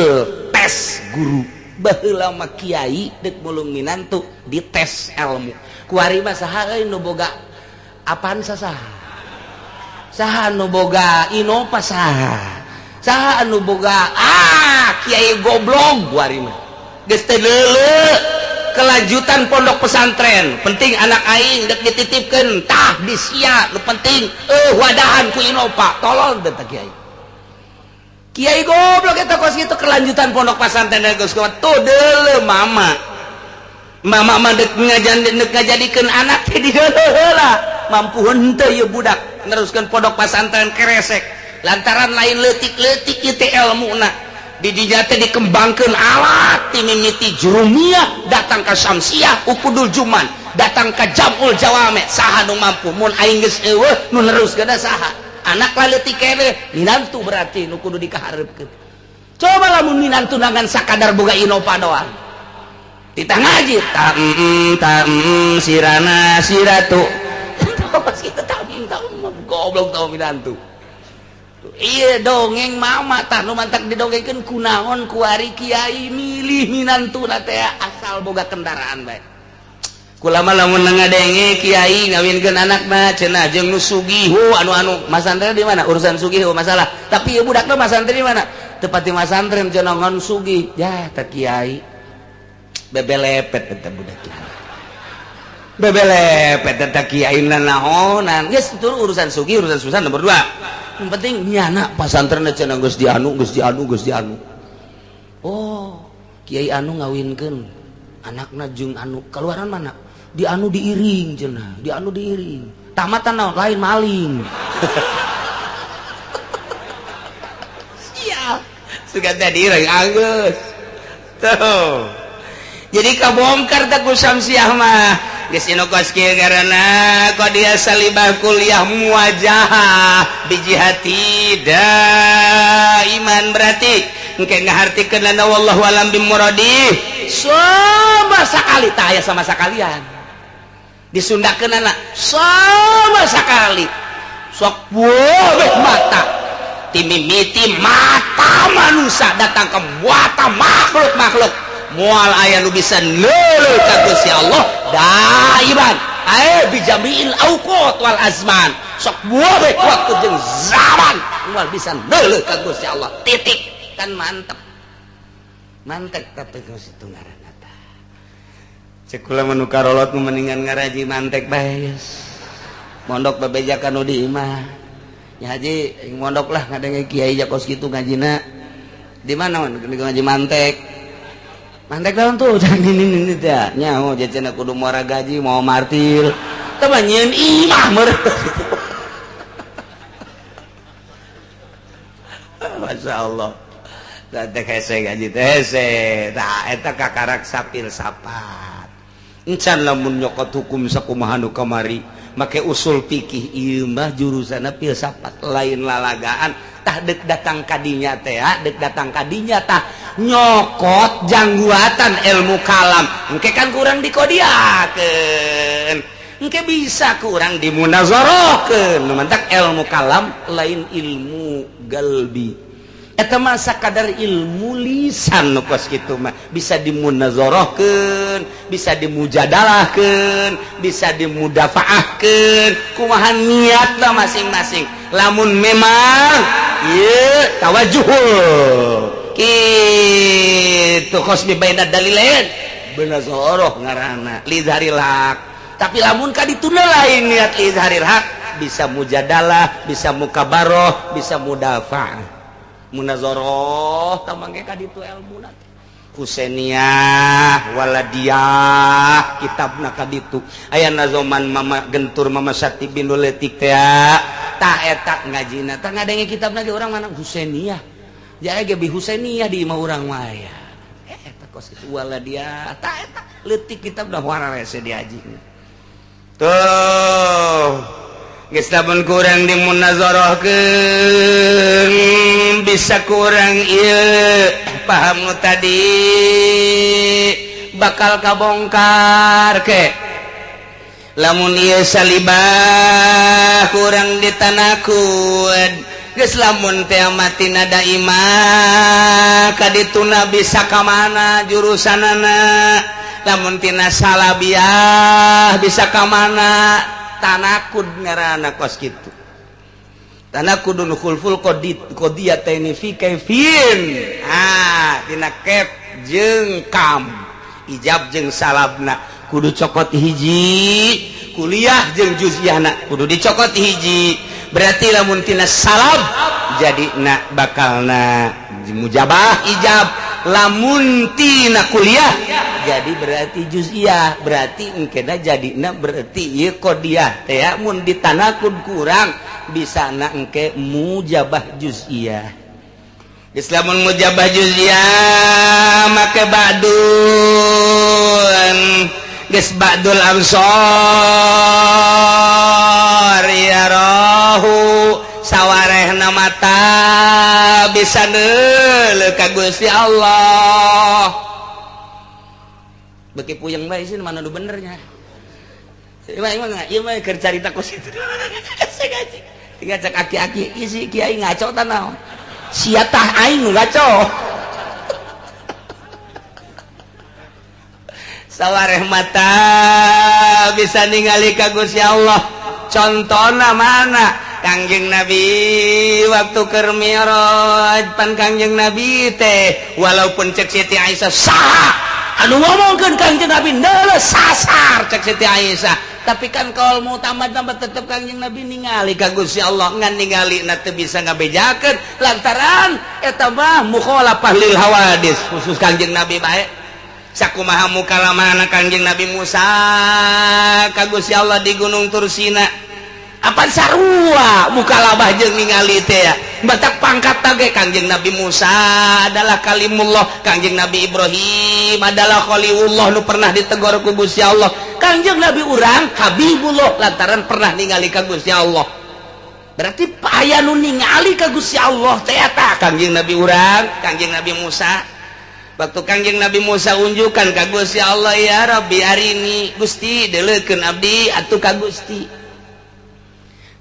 tes guru. Baheula mah kiai deuk mulung minantu dites ilmu. Kuari mah saha euy nu boga apaan saha? Saha nu boga Innova saha? Saha anu boga ah kiai goblok kuari mah. Geus teu leuleuk kelanjutan pondok pesantren. Penting anak aing deuk dititipkeun tah di sia nu penting wadahan ku Innova. Tolol teh kiai. Kiai goblok eta kos kitu kelanjutan pondok pesantren geus tuh deuleu mama. Mama mah deuk ngajadikeun anak teh dideuleu heula. Mampu henteu ieu budak neruskeun pondok pesantren Kresek. Lantaran lain leutik-leutik ieu teh elmuna. Di dinya teh dikembangkeun alat ti mimiti Jurumiyah datang ka Samsiah Ukudul Juman, datang ka Jamul Jawame. Saha nu mampu mun aing geus eueuh nu neruskeun saha? Anak lah leutik keneh minantu berarti nu kudu dikahareupkeun. Coba lamun minantu nangan sakadar boga Innova doang. Titah ngaji ta ta sirana siratu. Pas kitu ta ta goblok tau minantu. Iya dongeng mama tah nu mantak didongengkeun kunaon kuari kiai milih minantu na teh asal boga kendaraan bae. Kulama lamun ngadenge kiai ngawinkeun anakna cenah jeung nu sugih anu-anu masantren di mana urusan sugih masalah tapi ieu budakna masantren di mana teu pati masantren cenah ngan sugih ya teh kiai bebelepet eta budak kiai bebelepet eta kiai nanaonan geus itu urusan sugih urusan susah nomor 2 yang penting nyana pasantren cenah geus dianu geus dianu geus dianu oh kiai anu ngawinkeun anakna jeung anu keluaran mana di anu diiring cenah di anu diiring tamatan naon lain maling siap suka teh diiring anggeus tuh jadi kabongkar teh ku Samsiah mah geus inu kos kieu ngaranna qadiyah salibah kuliah muwajahah bijihati daiman berarti engke ngahartikeun ana wallahu alam bimuradi sama sakali tah aya sama sakalian disundakeun anak sama sekali sok boleh mata timimiti mata manusia datang ke mata makhluk-makhluk moal aya nu bisa neuleuh ka Gusti Allah daiman ae bijamiil auqat wal azman sok boleh waktu jeung zaman moal bisa neuleuh ka Gusti Allah titik kan mantep mantep tapi geus itu ngaranna tah cek kula mah nu karolot mendingan ngaraji mantek bae geus mondok bebejakan nu di imah nya haji aing mondok lah ngadenge kiai ja kos kitu ngajina di mana man ngaji mantek mantek naon tuh jangan ini teh nyaho cenah kudu muara gaji mau martir teh mah nyieun imah meureun masyaallah teh hese gaji teh hese tah eta kakarak sapil sapat encan lamun nyokot hukum sakumaha nu kamari make usul fikih ieu mah jurusanna filsafat lain lalagaan tah deuk datang kadinya teh deuk datang kadinya tah nyokot jangguatan ilmu kalam engke kan kurang dikodiakeun engke bisa kurang dimunazarahkeun nu mantak ilmu kalam lain ilmu galbi eta mah sakadar ilmu lisan nu kos kitu mah bisa dimunazarahkeun bisa dimujadalahkeun bisa dimudafaahkeun kumaha niatna masing-masing lamun memang ieu tawajuh kitu khosmi baina dalilain munazarah ngaranna lizharil haq tapi lamun ka dituna lain niat lizharil haq bisa mujadalah bisa mukabaroh bisa mudafaah munazarah tamangge ka ditu elmuna Husainiyah waladiyah kitabna ka ditu aya nazoman mama gentur mama Sati bin Letik teh ta eta ngajina tah ngadenge kitabna ge urang mana Husainiyah Ya ge bi Husainiyah di imah urang mah aya. Eta kos kitu wala dia ta eta leutik kitab dah wararese diaji. Tuh geus lamun kurang dimunazarahkeun bisa kurang ieu paham nu tadi bakal kabongkar ke. Lamun ieu salibah kurang ditanakud geus lamun teh mati nada imah kadituna bisa ka mana jurusanana. Lamun tina salabiah bisa ka mana tanakud ngaranna kos kitu. Tanakudun khulful qadiyataini fi kaifin. Ah tina kef jeung kam ijab jeung salabna kudu cokot hiji, kuliah jeung juz'iyahna kudu dicokot hiji. Berarti lamun tina salab jadi na bakalna mujabah ijab, lamun tina kuliah jadi berarti juz'iyah, berarti engkena jadina berarti ieu qadiyah teh mun ditanakud kurang bisa na engke mujabah juz'iyah. Geus lamun mujabah juz'iyah make ba'dun geus ba'dul absar ya rohu sawarehna mata bisa neuleuh ka Gusti Allah. Beki puyeng bae sih mana nu benernya. Emang ieu mah keur carita kos kitu. Saya ngaji. Tinggal cek aki-aki isi kiai ngaco ta naon. Sia tah aing nu ngaco. Sawareh mata bisa ningali ka Gusti Allah. Contona mana? Kangjeng Nabi waktu keur mi'raj pan Kangjeng Nabi teh walaupun cek Siti Aisyah saha anu ngomongkeun Kangjeng Nabi neuleuh sasar cek Siti Aisyah, tapi kan kaul mutamad tambah tetep Kangjeng Nabi ningali ka Gusti Allah ngan ningalina teu bisa ngabejakeun lantaran eta mah mukhalafah lil hawadis khusus Kangjeng Nabi bae. Sakumaha mukalamana Kangjeng Nabi Musa ka Gusti Allah di Gunung Tursina apan sarua mukalabah jeung ningali teh batak pangkat tage Kangjeng Nabi Musa adalah kalimullah, Kangjeng Nabi Ibrahim adalah khalilullah nu pernah ditegor ku Gusti Allah, Kangjeng Nabi urang Habibullah lantaran pernah ningali ka Gusti Allah. Berarti aya nu ningali ka Gusti Allah teh eta Kangjeng Nabi urang, Kangjeng Nabi Musa. Waktu Kangjeng Nabi Musa unjukan ka Gusti Allah, ya Rabbi arini Gusti deuleukeun abdi atuh ka Gusti.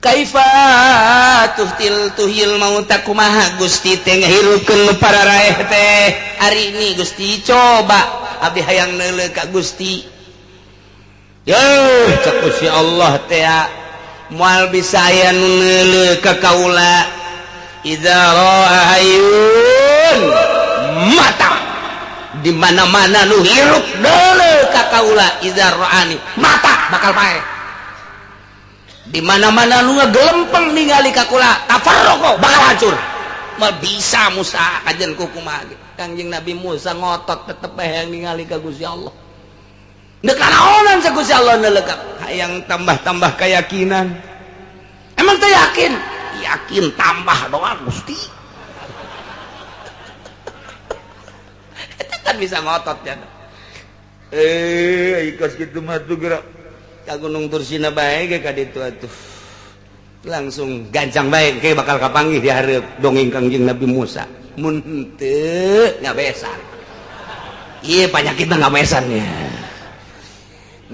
Kaifa tuhtil tuhil mauta kumaha Gusti teh ngahirupkeun para raeh teh arini Gusti coba abdi hayang neuleuh ka Gusti. Yeuh cek Gusti Allah teh moal bisa aya nu neuleuh ka kaula idza ra'a hayyun mata di mana-mana nu hirup deuleuh ka kaula idza ra'ani mata bakal paeh. Di mana-mana nu ngagelempeng ningali ka kula tafarraqo bakal hancur. Moal bisa Musa kajen ku kumaha ge. Kangjeng Nabi Musa ngotot tetep hayang ningali ka Gusti Allah. Deuk naonan sa Gusti Allah neuleuh hayang tambah-tambah keyakinan. Emang teh yakin? Yakin tambah doa Gusti. Eta kan bisa ngotot ya. Kos kitu mah tuh gerak. Ka Gunung Tursina bae ge ka ditu atuh. Langsung gancang bae ke bakal kapanggih di hareup dongeng Kangjeng Nabi Musa. Mun henteu ngabesan. Ieu panyakitna ngabesan ya.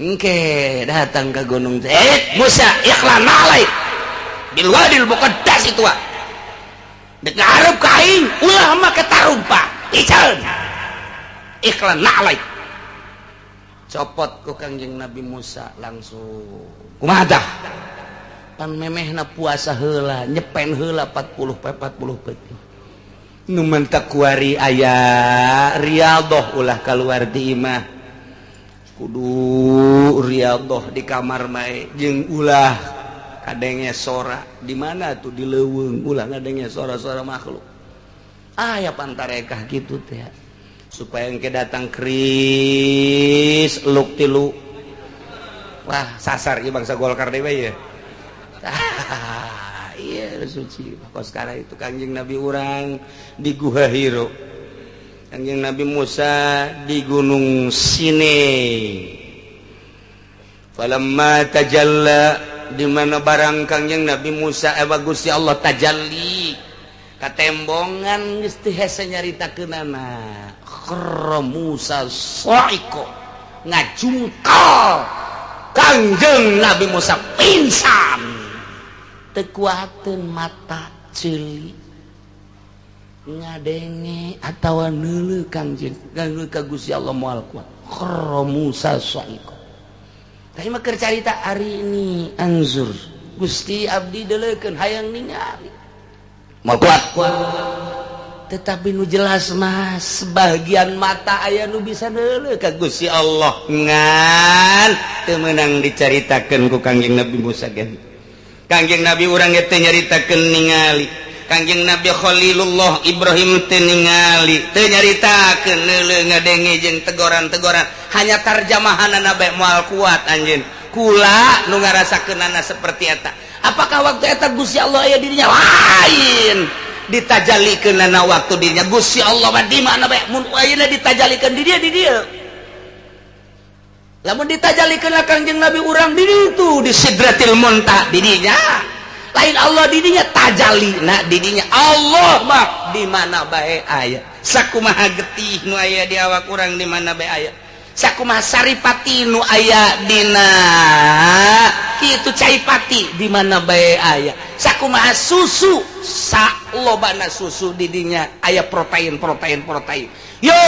Engke datang ke gunung teh. Musa ikhlan alaik bil wadil muqaddas itu wa. Dek ngarep ka aing ulah make tarumpa. Iceun. Ikhlan alaik. Copot ku Kangjeng Nabi Musa langsung. Kumaha tah? Pan memehna puasa heula, nyepen heula 40 peuting. Nu mentak kuari aya riyadhah ulah kaluar di imah. Kudu riyadhah di kamar bae jeung ulah kadenge sora. Di mana tuh di leuweung ulah ngadenge sora-sora makhluk. Aya pantarekah kitu teh. Supaya engke datang kris luk tilu. Wah, sasar ieu bangsa Golkar dewe ya. Iya suci. Kos sekarang itu Kangjeng Nabi urang di Guha Hiro, Kangjeng Nabi Musa di Gunung Sinai. Falamma tajalla, di mana barang Kangjeng Nabi Musa bagus ya Allah tajalli katembongan geus teu hese nyaritakeunana. Kharra Musa sa'iqa, ngajungkal Kangjeng Nabi Musa pingsan, teu kuateun mata ceuli ngadenge atawa neuleuh Kangjeng ka Gusti Allah moal kuat. Kharra Musa sa'iqa. Tapi mah keur carita ari ini anzur Gusti abdi deuleukeun hayang ningali moal kuat. Tetapi nu jelas mah sebagian mata aya nu bisa neuleuh ka Gusti Allah ngan teu meunang dicaritakeun ku Kangjeng Nabi Musa ge. Kangjeng Nabi urang ge teu nyaritakeun ningali. Kangjeng Nabi Khalilullah Ibrahim teu ningali, teu nyaritakeun neuleuh ngadenge jeung tegoran-tegoran, hanya tarjamahanana bae moal kuat anjeun. Kula nu ngarasakeunana seperti eta. Apakah waktu eta Gusti Allah aya dirinya? Lain. Ditajalikeunana waktu dirinya Gusti Allah mah di mana bae mun ayeuna ditajalikeun di dieu di dieu. Lamun ditajalikeun Kangjeng Nabi urang di ditu di Sidratil Muntaha di dinya. Lain Allah didinya tajalina didinya Allah mah di mana bae aya. Sakumaha getih nu aya di awak urang di mana bae aya. Sakumaha saripati nu aya dina kitu caipati di mana bae aya. Sakumaha susu salobana susu didinya aya protein protein protein. Yo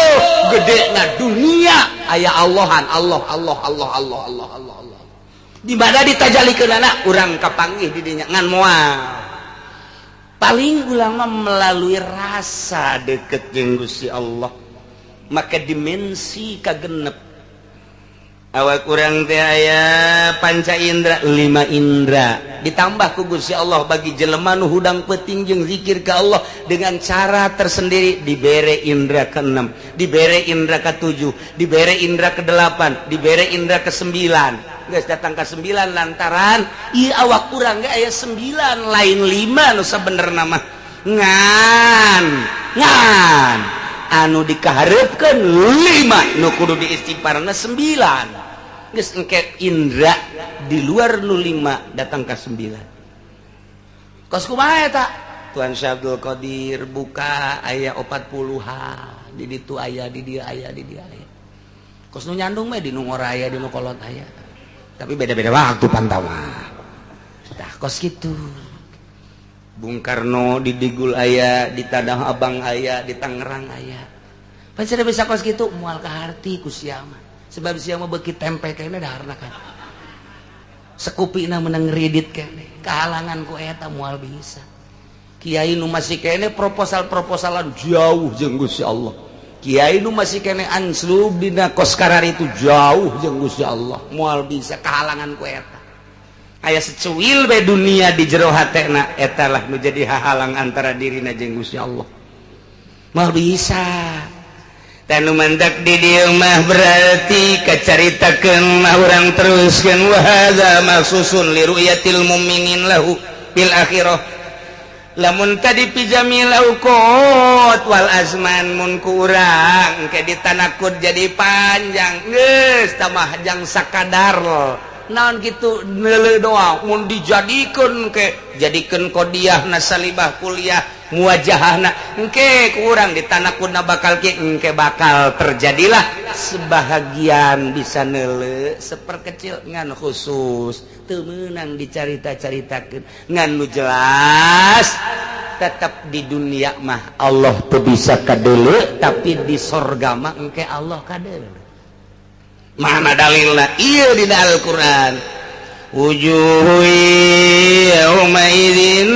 gedena dunia aya Allahan Allah Allah Allah Allah Allah Allah Allah. Di mana ditajalikeunana urang kapanggih didinya ngan moal. Paling ulama melalui rasa deket jeung Gusti Allah maka dimensi kagenep awak urang teh aya panca indra 5 indra ditambah ku Gusti Allah bagi jelema nu hudang peuting jeung zikir ka Allah dengan cara tersendiri dibere indra ke-6, dibere indra ke-7, dibere indra ke-8, dibere indra ke-9. Geus datang ke 9 lantaran ieu awak urang ge aya 9 lain 5 nu sabenerna mah. Ngan ngan anu dikahareupkeun 5 nu kudu diistighfarna 9. Geus engke indra di luar nu 5 datang ka 9. Kos kumaha eta? Tuan Syekh Abdul Qadir buka aya 40-an di ditu aya di dieu aya di dieu aya. Kos nu nyandung mah di nu ngora aya di nu kolot aya. Tapi beda-beda waktu pantauan. Tah kos kitu. Bung Karno di Digul aya, di Tanah Abang aya, di Tangerang aya. Pan cenah bisa kos kitu moal kaharti ku sia mah. Sebab sia mah beuki tempe kene daharna kan. Sekupina menang ngredit kene. Kahalangan ku eta moal bisa. Kiai nu masih kene proposal-proposalan jauh jeung Gusti Allah. Kiai nu masih kene anslub dina kos karar itu jauh jeung Gusti Allah. Moal bisa kahalangan ku eta. Aya secuil bae dunia di jero hatena eta lah nu jadi hahalang antara dirina jeung Gusti Allah. Moal bisa. Tanu mandak di dieu mah berarti kacaritakeun mah urang teruskeun wa hadza maksusun li ru'yatil mu'minin lahu fil akhirah. Lamun tadi pijami lauqot wal azman mun ku urang ke ditanakut jadi panjang geus tamah jang sakadar naon kitu neuleuh doa mun dijadikeun ke jadikeun qodiahna salibah kuliah muwajahahna engke ku urang ditanakutna bakal ki engke bakal terjadilah sebahagian bisa neuleuh seperkecil ngan khusus teu meunang dicarita-caritakeun ngan nu jelas tetap di dunia mah Allah teu bisa kadeuleu tapi di sorga mah engke Allah kadeuleu. Mana dalilna? Ieu dina Al-Qur'an. Wujuhu yauma idzin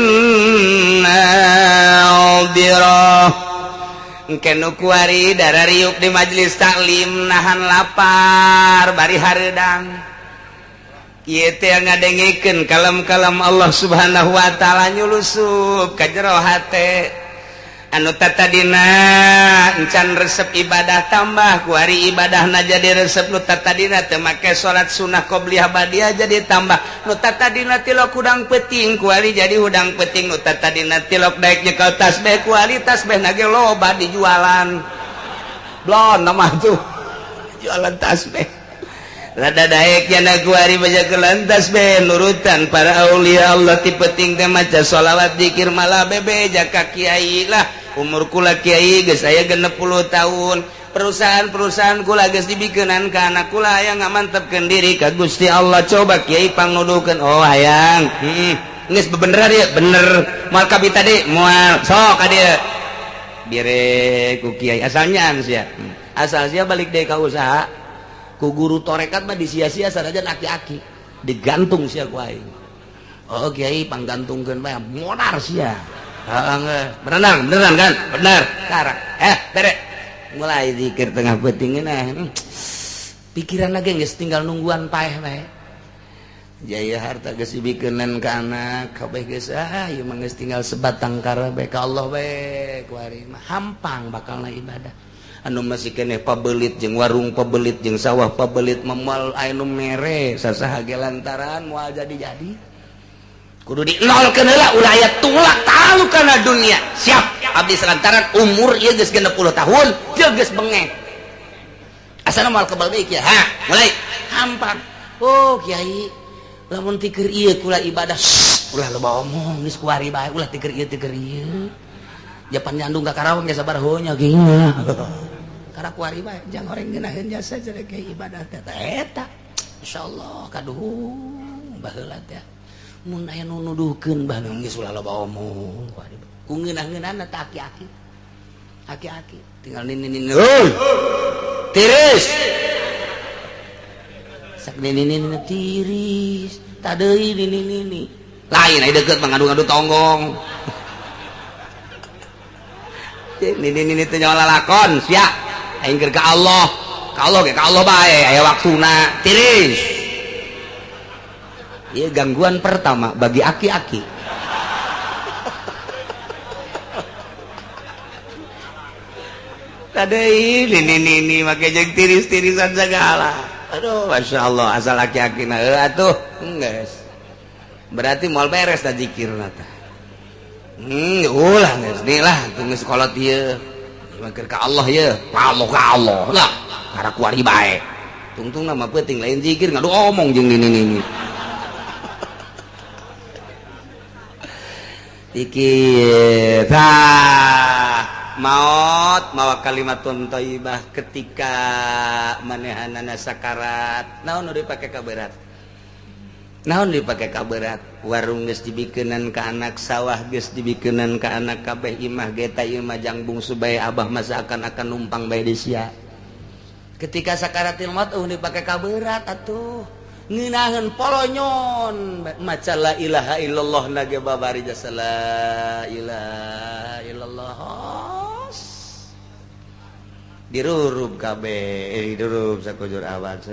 nadhirah. Engke nu kuari darariuk di majelis taklim nahan lapar bari hareudang. Ieu teh ngadengekeun kalam-kalam Allah Subhanahu wa taala nyulusup ka jero hate. Anu tatadina encan resep ibadah tambah ku hari ibadahna jadi resep, nu tatadina teu make salat sunah qobliyah badiah jadi tambah, nu tatadina tilok hudang peuting ku hari jadi hudang peuting, nu tatadina tilok daek nyekel tasbih ku hari tasbihna ge loba dijualan. Blon nama tuh jualan tasbih. Rada daek jana ku hari baca kelantas be nurutan para aulia Allah ti penting teh maca sholawat zikir malah bebe jaka kiai lah. Umur kula kiai geus aya 60 tahun, perusahaan-perusahaan kula geus dibikeunan ka anak kula hayang ngamantepkeun diri ka Gusti Allah. Coba kiai pangnuduhkeun, oh hayang geus bebeneran ieu bener moal kabita deui moal sok ka dieu bere ku kiai asalnya sia asal sia balik deui ka usaha. Ku guru torekat mah disia-sia sanajan aki-aki digantung sia ku aing. Oh kiai panggantungkeun bae modar sia. Heeh berenang beneran kan? Bener. Karak. Bere. Mulai zikir tengah peuting nah. Pikiran lagi geus tinggal nungguan paeh bae. Jaya harta geus dibikeunan ka anak kabeh geus ah ieu mah geus tinggal sebatang kara bae ka Allah bae ku ari mah hampang bakalna ibadah. Anu masih keneh pabelit jeung warung pabelit jeung sawah pabelit memual anu mere sasaha ge lantaran moal jadi-jadi kudu dinolkeun heula ulah aya tulak talu kana dunia. Siap abdi lantaran umur ieu geus 60 tahun jeung geus bengek asana moal kebal deui kieu ha mulai hampang. Oh kiai lamun tikeur ieu kula ibadah ulah loba omong geus kuari bae ulah tikeur ieu tikeur ieu japan nyandung ka Karawang ge sabar heunya geunya. Karena kuari bae jang horeng ngeunaheun jasa jadi ibadah teh eta insyaallah kaduhung baheula teh mun aya nu nuduhkeun bah geus ulah loba omong kuari ku ngeunah-ngeunahna teh aki-aki aki-aki tinggal nini-nini heuy tiris sak nini-nini tiris tadeui nini-nini lain aya deukeut mah ngadu-ngadu tonggong nini-nini teh nyawa lalakon sia aing keur ka Allah ka Allah ge ka Allah bae aya waktuna tiris. Ieu gangguan pertama bagi aki-aki. Tadeuy nini-nini make jeung tiris-tirisan sagala. Aduh masyaallah asal aki-aki na heuh atuh geus berarti moal beres da zikirna teh. Ulah geus deui lah geus kolot ieu mikir ka Allah ye, Allah ka Allah lah karena kuari bae tungtung nama penting lain zikir ngadu omong jeung nini-nini zikir tah maot mawa kalimatun thayyibah ketika manehanana sakarat naon nu dipake kaberat naon dipake kaberat warung geus dibikeunan ka anak sawah geus dibikeunan ka anak kabeh imah ge ta ieu mah jang bungsu bae abah masa akan numpang bae di sia. Ketika sakaratil maut eueuh dipake kaberat atuh ngeunaheun polonyon maca la ilaha illallah na ge babari jasa la ilaha illallah dirurub kabeh dirurub sakujur awak.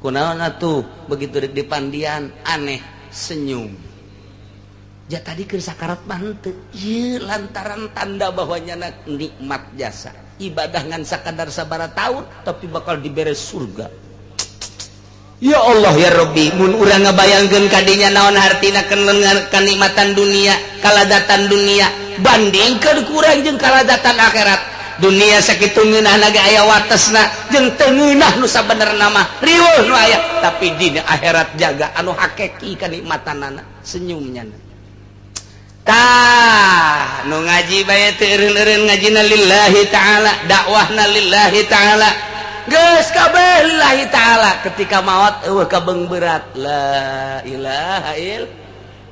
Kunaon atuh begitu dek di pandian aneh senyum. Ja tadi keur sakarat mah henteu. Ieu lantaran tanda bahwa nyana nikmat jasa. Ibadah ngan sakadar sabaraha tahun tapi bakal dibere surga. Ya Allah ya Rabbi, mun urang ngabayangkeun kadinya naon hartina kenikmatan dunia, kaladatan dunia, bandingkeun kurang jeung kaladatan akhirat. Dunia sakitu ngeunahna ge aya watesna jeung teu ngeunah nu sabenerna mah riweuh nu aya tapi dina akhirat jaga anu hakiki kanikmatanana senyumnya. Tah nu ngaji bae teu eureun-eureun ngajina lillahi ta'ala, dakwahna lillahi ta'ala, geus kabeh lillahi ta'ala. Ketika maot eueuh kabeung berat la ilaha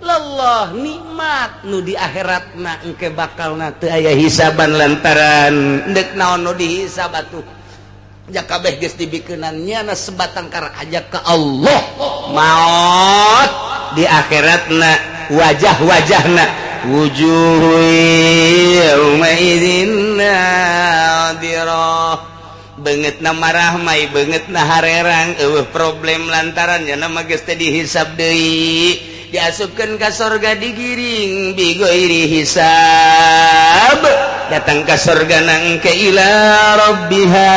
illallah nikmat nu di akhiratna engke bakalna teu aya hisaban lantaran deuk naon nu dihisab atuh ja kabeh geus dibikeunan nyana sebatang kara aja ka Allah. Maot di akhiratna wajah-wajahna wujuhu yauma idzin nadirah beungeutna marahmai beungeutna harerang eueuh problem lantaran nyana mah geus teu dihisab deui. Diasupkeun ka sorga digiring bighairi hisab. Datang ka sorga nang ke ila rabbiha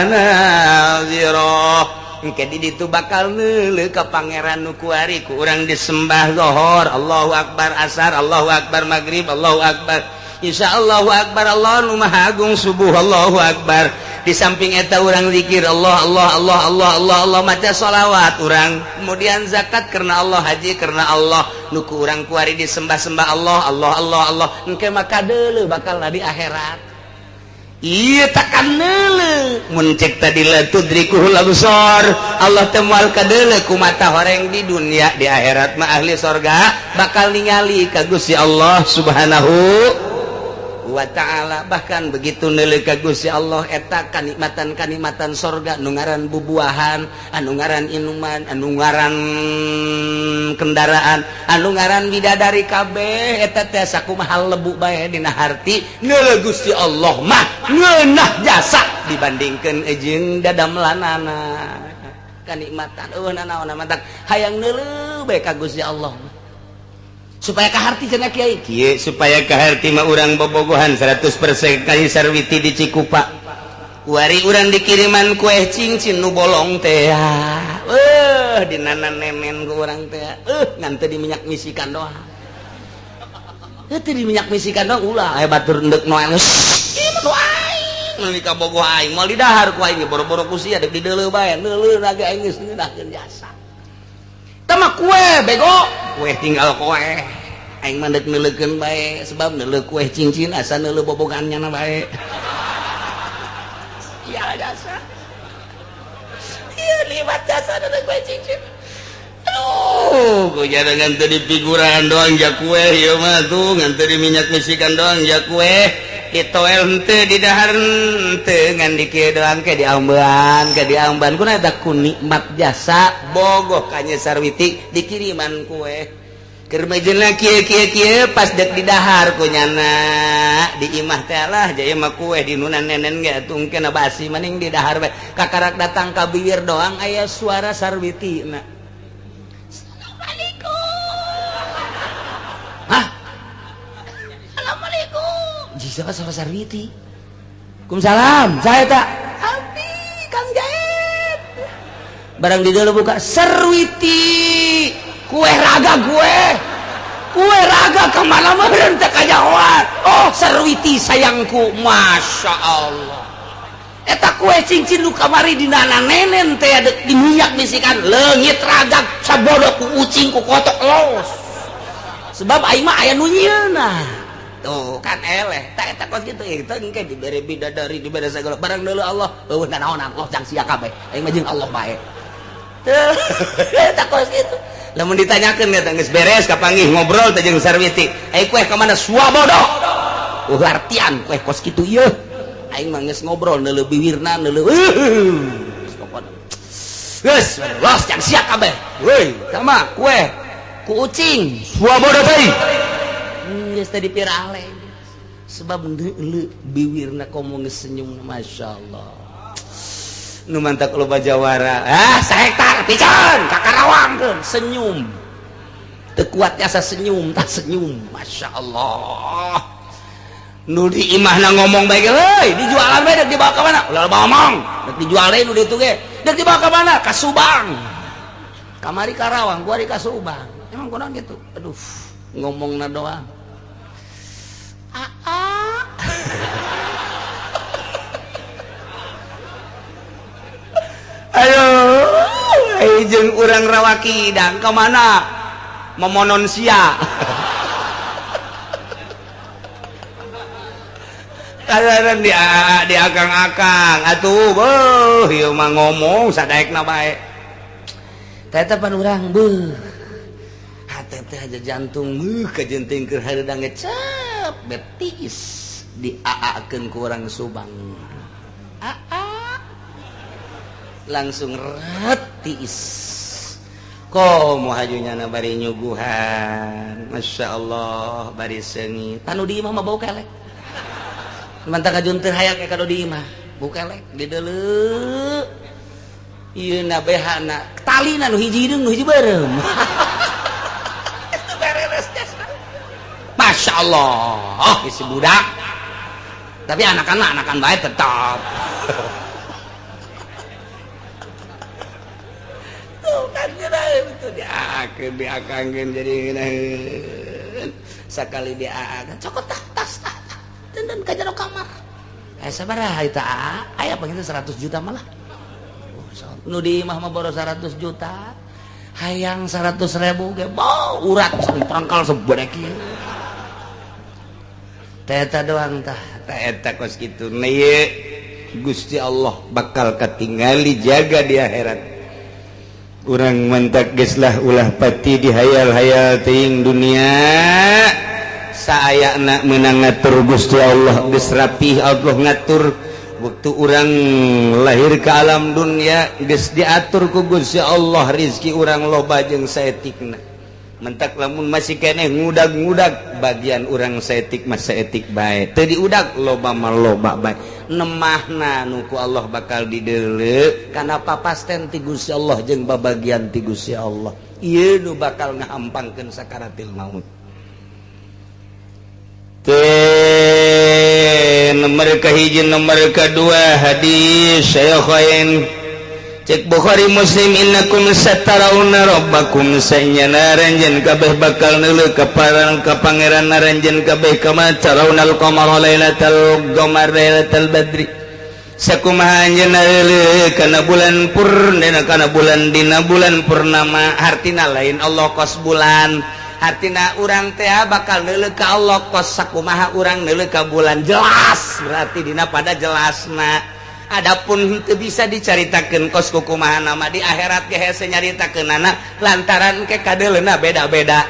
nazirah. Engke di ditu bakal neuleuh ka pangeran nu kuari ku urang disembah zuhur, Allahu akbar, asar, Allahu akbar, maghrib, Allahu akbar, Insya Allahu akbar, Allah nu maha agung, subuh, Allahu akbar. Di samping eta urang zikir Allah Allah Allah Allah Allah Allah, maca sholawat urang, kemudian zakat karena Allah, haji karena Allah, nu ku urang kuari disembah-sembah Allah Allah Allah Allah. Engke maka deuleuh bakal di akhirat. Ieu takkan neuleuh mun cek tadi la tudrikuhul absar, Allah teh moal kadeuleuh ku mata horeng di dunia, di akhirat mah ahli sorga bakal ningali ka Gusti Allah Subhanahu wa ta'ala. Bahkan begitu neuleuh ka Gusti Allah eta kanikmatan-kanikmatan sorga nu ngaran bubuahan, anu ngaran inuman, anu ngaran kendaraan, anu ngaran bidadari kabeh eta teh sakumaha lebu bae dina harti neuleuh Gusti Allah mah ngeunah jasa dibandingkeun jeung dadamlanana kanikmatan eueuh nanaon mantak hayang neuleuh bae ka Gusti Allah mah. Supaya kaharti cenah kiai kieu, supaya kaharti mah urang bobogohan 100% kali Sarwiti di Cikupa. Kuari urang dikiriman kue cincin nu bolong teh. Dinana nenen ku urang teh. Ngan teu diminyak misikan doang. Teu diminyak misikan doang ulah aya batur endek noel. Ieu mah nu aing, meuli ka bogoh aing moal didahar ku aing boro-boro ku sia deuk dideuleuh bae, neuleuh lagi aing geus ngeunahkeun jasa. Tama kue bego, kue tinggal kue. Aing mah deuk neuleukeun bae sebab neuleuh kue cincin asa neuleuh bobogannya na bae. Iya jasa. Iya liwat jasa neuleuh kue cincin. Aduh, ku jangan teu dipiguran doang ja kue ieu mah tuh ngan teu diminyak misikan doang ja kue. Ditoel henteu didahar henteu ngan di kieu doang ke diambean ke diamban kuna eta ku nikmat jasa bogoh ka Nyi Sarwiti dikiriman kue. Keur mejeuna kieu kieu kieu pas dek didahar ku nyana di imah teh lah jaya mah kue di nunan nenen ge atuh engke basi maning didahar bae. Kakarak datang ka bibir doang aya suara Sarwiti na. Assalamualaikum. Hah? Assalamualaikum. Siapa sama Sarwiti? Waalaikumsalam. Saya tak. Abdi Kang Jaib. Barang di dalam buka Sarwiti. Kue raga gue. Kue raga kemana meureun teh kajahoan. Oh Sarwiti sayangku, masya Allah. Eta kue cincin nu kamari dina nenen teh di minyak bisikan leungit raga sabodo ku ucing ku kotok los. Sebab aing mah aya nu nyieunna. Tuh kan eleh tak eta kos kitu eta engke dibere bidadari dibere sagala barang deuleu Allah eueuh nanaonan Allah jang sia kabeh aing mah jeung Allah bae. Teu eta kos kitu lamun ditanyakeun eta geus beres kapanggih ngobrol teh jeung Sarwiti ai kue ka mana suabodo eueuh artian kue kos kitu ieu aing mah geus ngobrol neuleuh biwirna neuleuh geus pokona geus los jang sia kabeh weuy sama kue ku ucing suabodo teh geus teh dipirale sebab neuleuh biwirna komo geus senyum masya Allah nu mantak loba jawara ah sahektar piceun ka Karawangkeun senyum teu kuat asa senyum tah senyum masya Allah nu di imahna ngomong bae ge euy dijualan bae deuk dibawa ka mana ulah ngomong deuk dijual deui nu ditu ge deuk dibawa ka mana ka Subang kamari Karawang kuari ka Subang emang kunaon kitu aduh ngomongna doang ayo jeung urang rawaki dang ka mana memonon sia kalaran di akang-akang atuh beuh ieu mah ngomong sadaekna bae teh teh pan urang beuh hate teh aja jantung beuh kajenting keur hareudang ngecep betis diaakeun ku urang Subang aa langsung retis komo hajunya na bari nyuguhan masya Allah bari seungit tanu di imah mah bau kelek mantap kajuntir hayang ka di imah bau kelek di deuleu ieu na behana talina nu hiji hideung nu hiji beureum. Masya Allah isi budak. Tapi anakan baik tetap. Tuh kan itu diakeun diakangkeun jadi ngeunaheun. Sakali diakeun cokot tah tas tah. Dan ka jero kamar. Sabaraha eta aya panginten 100 juta malah. Nu di imah mah boros 100 juta. Hayang 100 ribu ge bau urat prangkal sebodek ieu. Teh eta doang tah, teh eta kos kitu. Nah ieu Gusti Allah bakal katingali jaga di akhirat. Urang mentak geus lah ulah pati dihayal-hayal teuing dunia. Saayana meunang ngatur Gusti Allah geus rapih Allah ngatur. Waktu urang lahir ke alam dunia geus diatur ku Gusti Allah rizki urang loba jeung saetikna. Mentak lamun masih keneh ngudag-ngudag bagian urang saetik mah saetik bae. Teu diudag loba mah loba bae. Nemahna nu ku Allah bakal dideuleu kana papasten ti Gusti Allah jeung babagian ti Gusti Allah. Ieu nu bakal ngahampangkeun sakaratil maut. Nomor kahiji nomor kedua hadis Syaikhain cek Bukhari Muslim innakum satarauna rabbakum sanyana ranjeun kabeh bakal neuleuh ka pangeran ranjeun kabeh kama taraunal qamara lailatal qamar lailatal badri sakumaha anjeun neuleuh kana bulan purnama kana bulan dina bulan purnama hartina lain Allah kos bulan hartina urang teh bakal neuleuh ka Allah kos sakumaha urang neuleuh ka bulan jelas berarti dina pada jelasna. Adapun teu bisa dicaritakeun kos kukumaha nama di akhirat ge hese nyaritakeunana lantaran ke kadeuleuna beda-beda.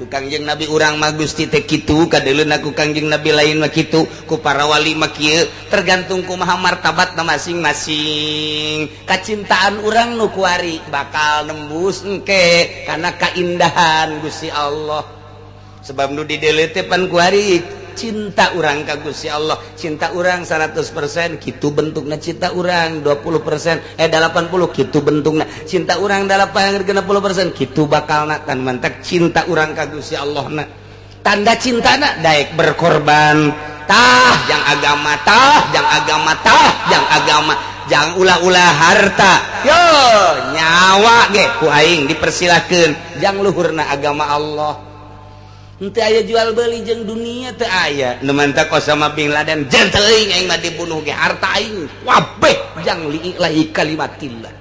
Ku Kangjeng Nabi urang mah Gusti teh kitu kadeuleuna ku Kangjeng Nabi lain mah kitu ku para wali mah kieu tergantung kumaha martabatna masing-masing. Kacintaan urang nu kuari bakal nembus engke kana kaindahan Gusti Allah. Sebab nu dideuleu teh pan kuari cinta urang ka Gusti Allah, cinta urang 100% kitu bentukna cinta urang 20% 80 kitu bentukna cinta urang 80% kitu bakalna tan mantak cinta urang ka Gusti Allahna. Tanda cintana daek berkorban tah jang agama tah jang agama tah jang agama jang ulah-ulah harta yo nyawa ge ku aing dipersilakeun jang luhurna agama Allah. Henteu aya jual beli jeung dunia teu aya. Nu mantak Osama bin Laden jeung teuing aing mah dibunuh ge harta aing wabeh jang liilahi kalimatillah.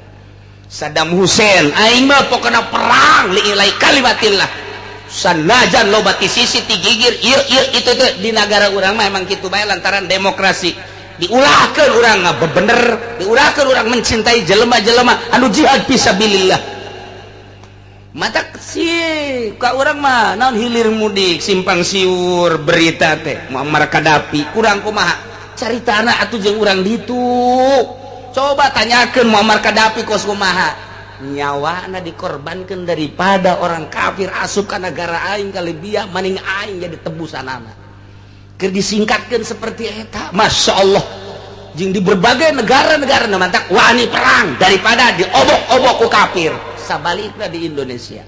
Saddam Hussein aing mah pokona perang liilahi kalimatillah. Sanajan loba ti sisi ti gigir ieu ieu itu teh di nagara urang mah emang kitu bae lantaran demokrasi. Diulahkeun urang ngabebener, diulahkeun urang mencintai jelema-jelema anu jihad fisabilillah. Mata sih ka urang mah naon hilir mudik simpang siur berita teh Muammar Gaddafi kurang kumaha caritana atuh jeung urang ditu coba tanyakeun Muammar Gaddafi kos kumaha nyawana dikorbankeun daripada orang kafir asup ka nagara aing ka Libya maning aing jadi tebusanana keur disingkatkeun seperti eta Masya Allah jeung di berbagai negara-negara nu mantak wani perang daripada diobok-obok ku kafir. Sabalikna di Indonesia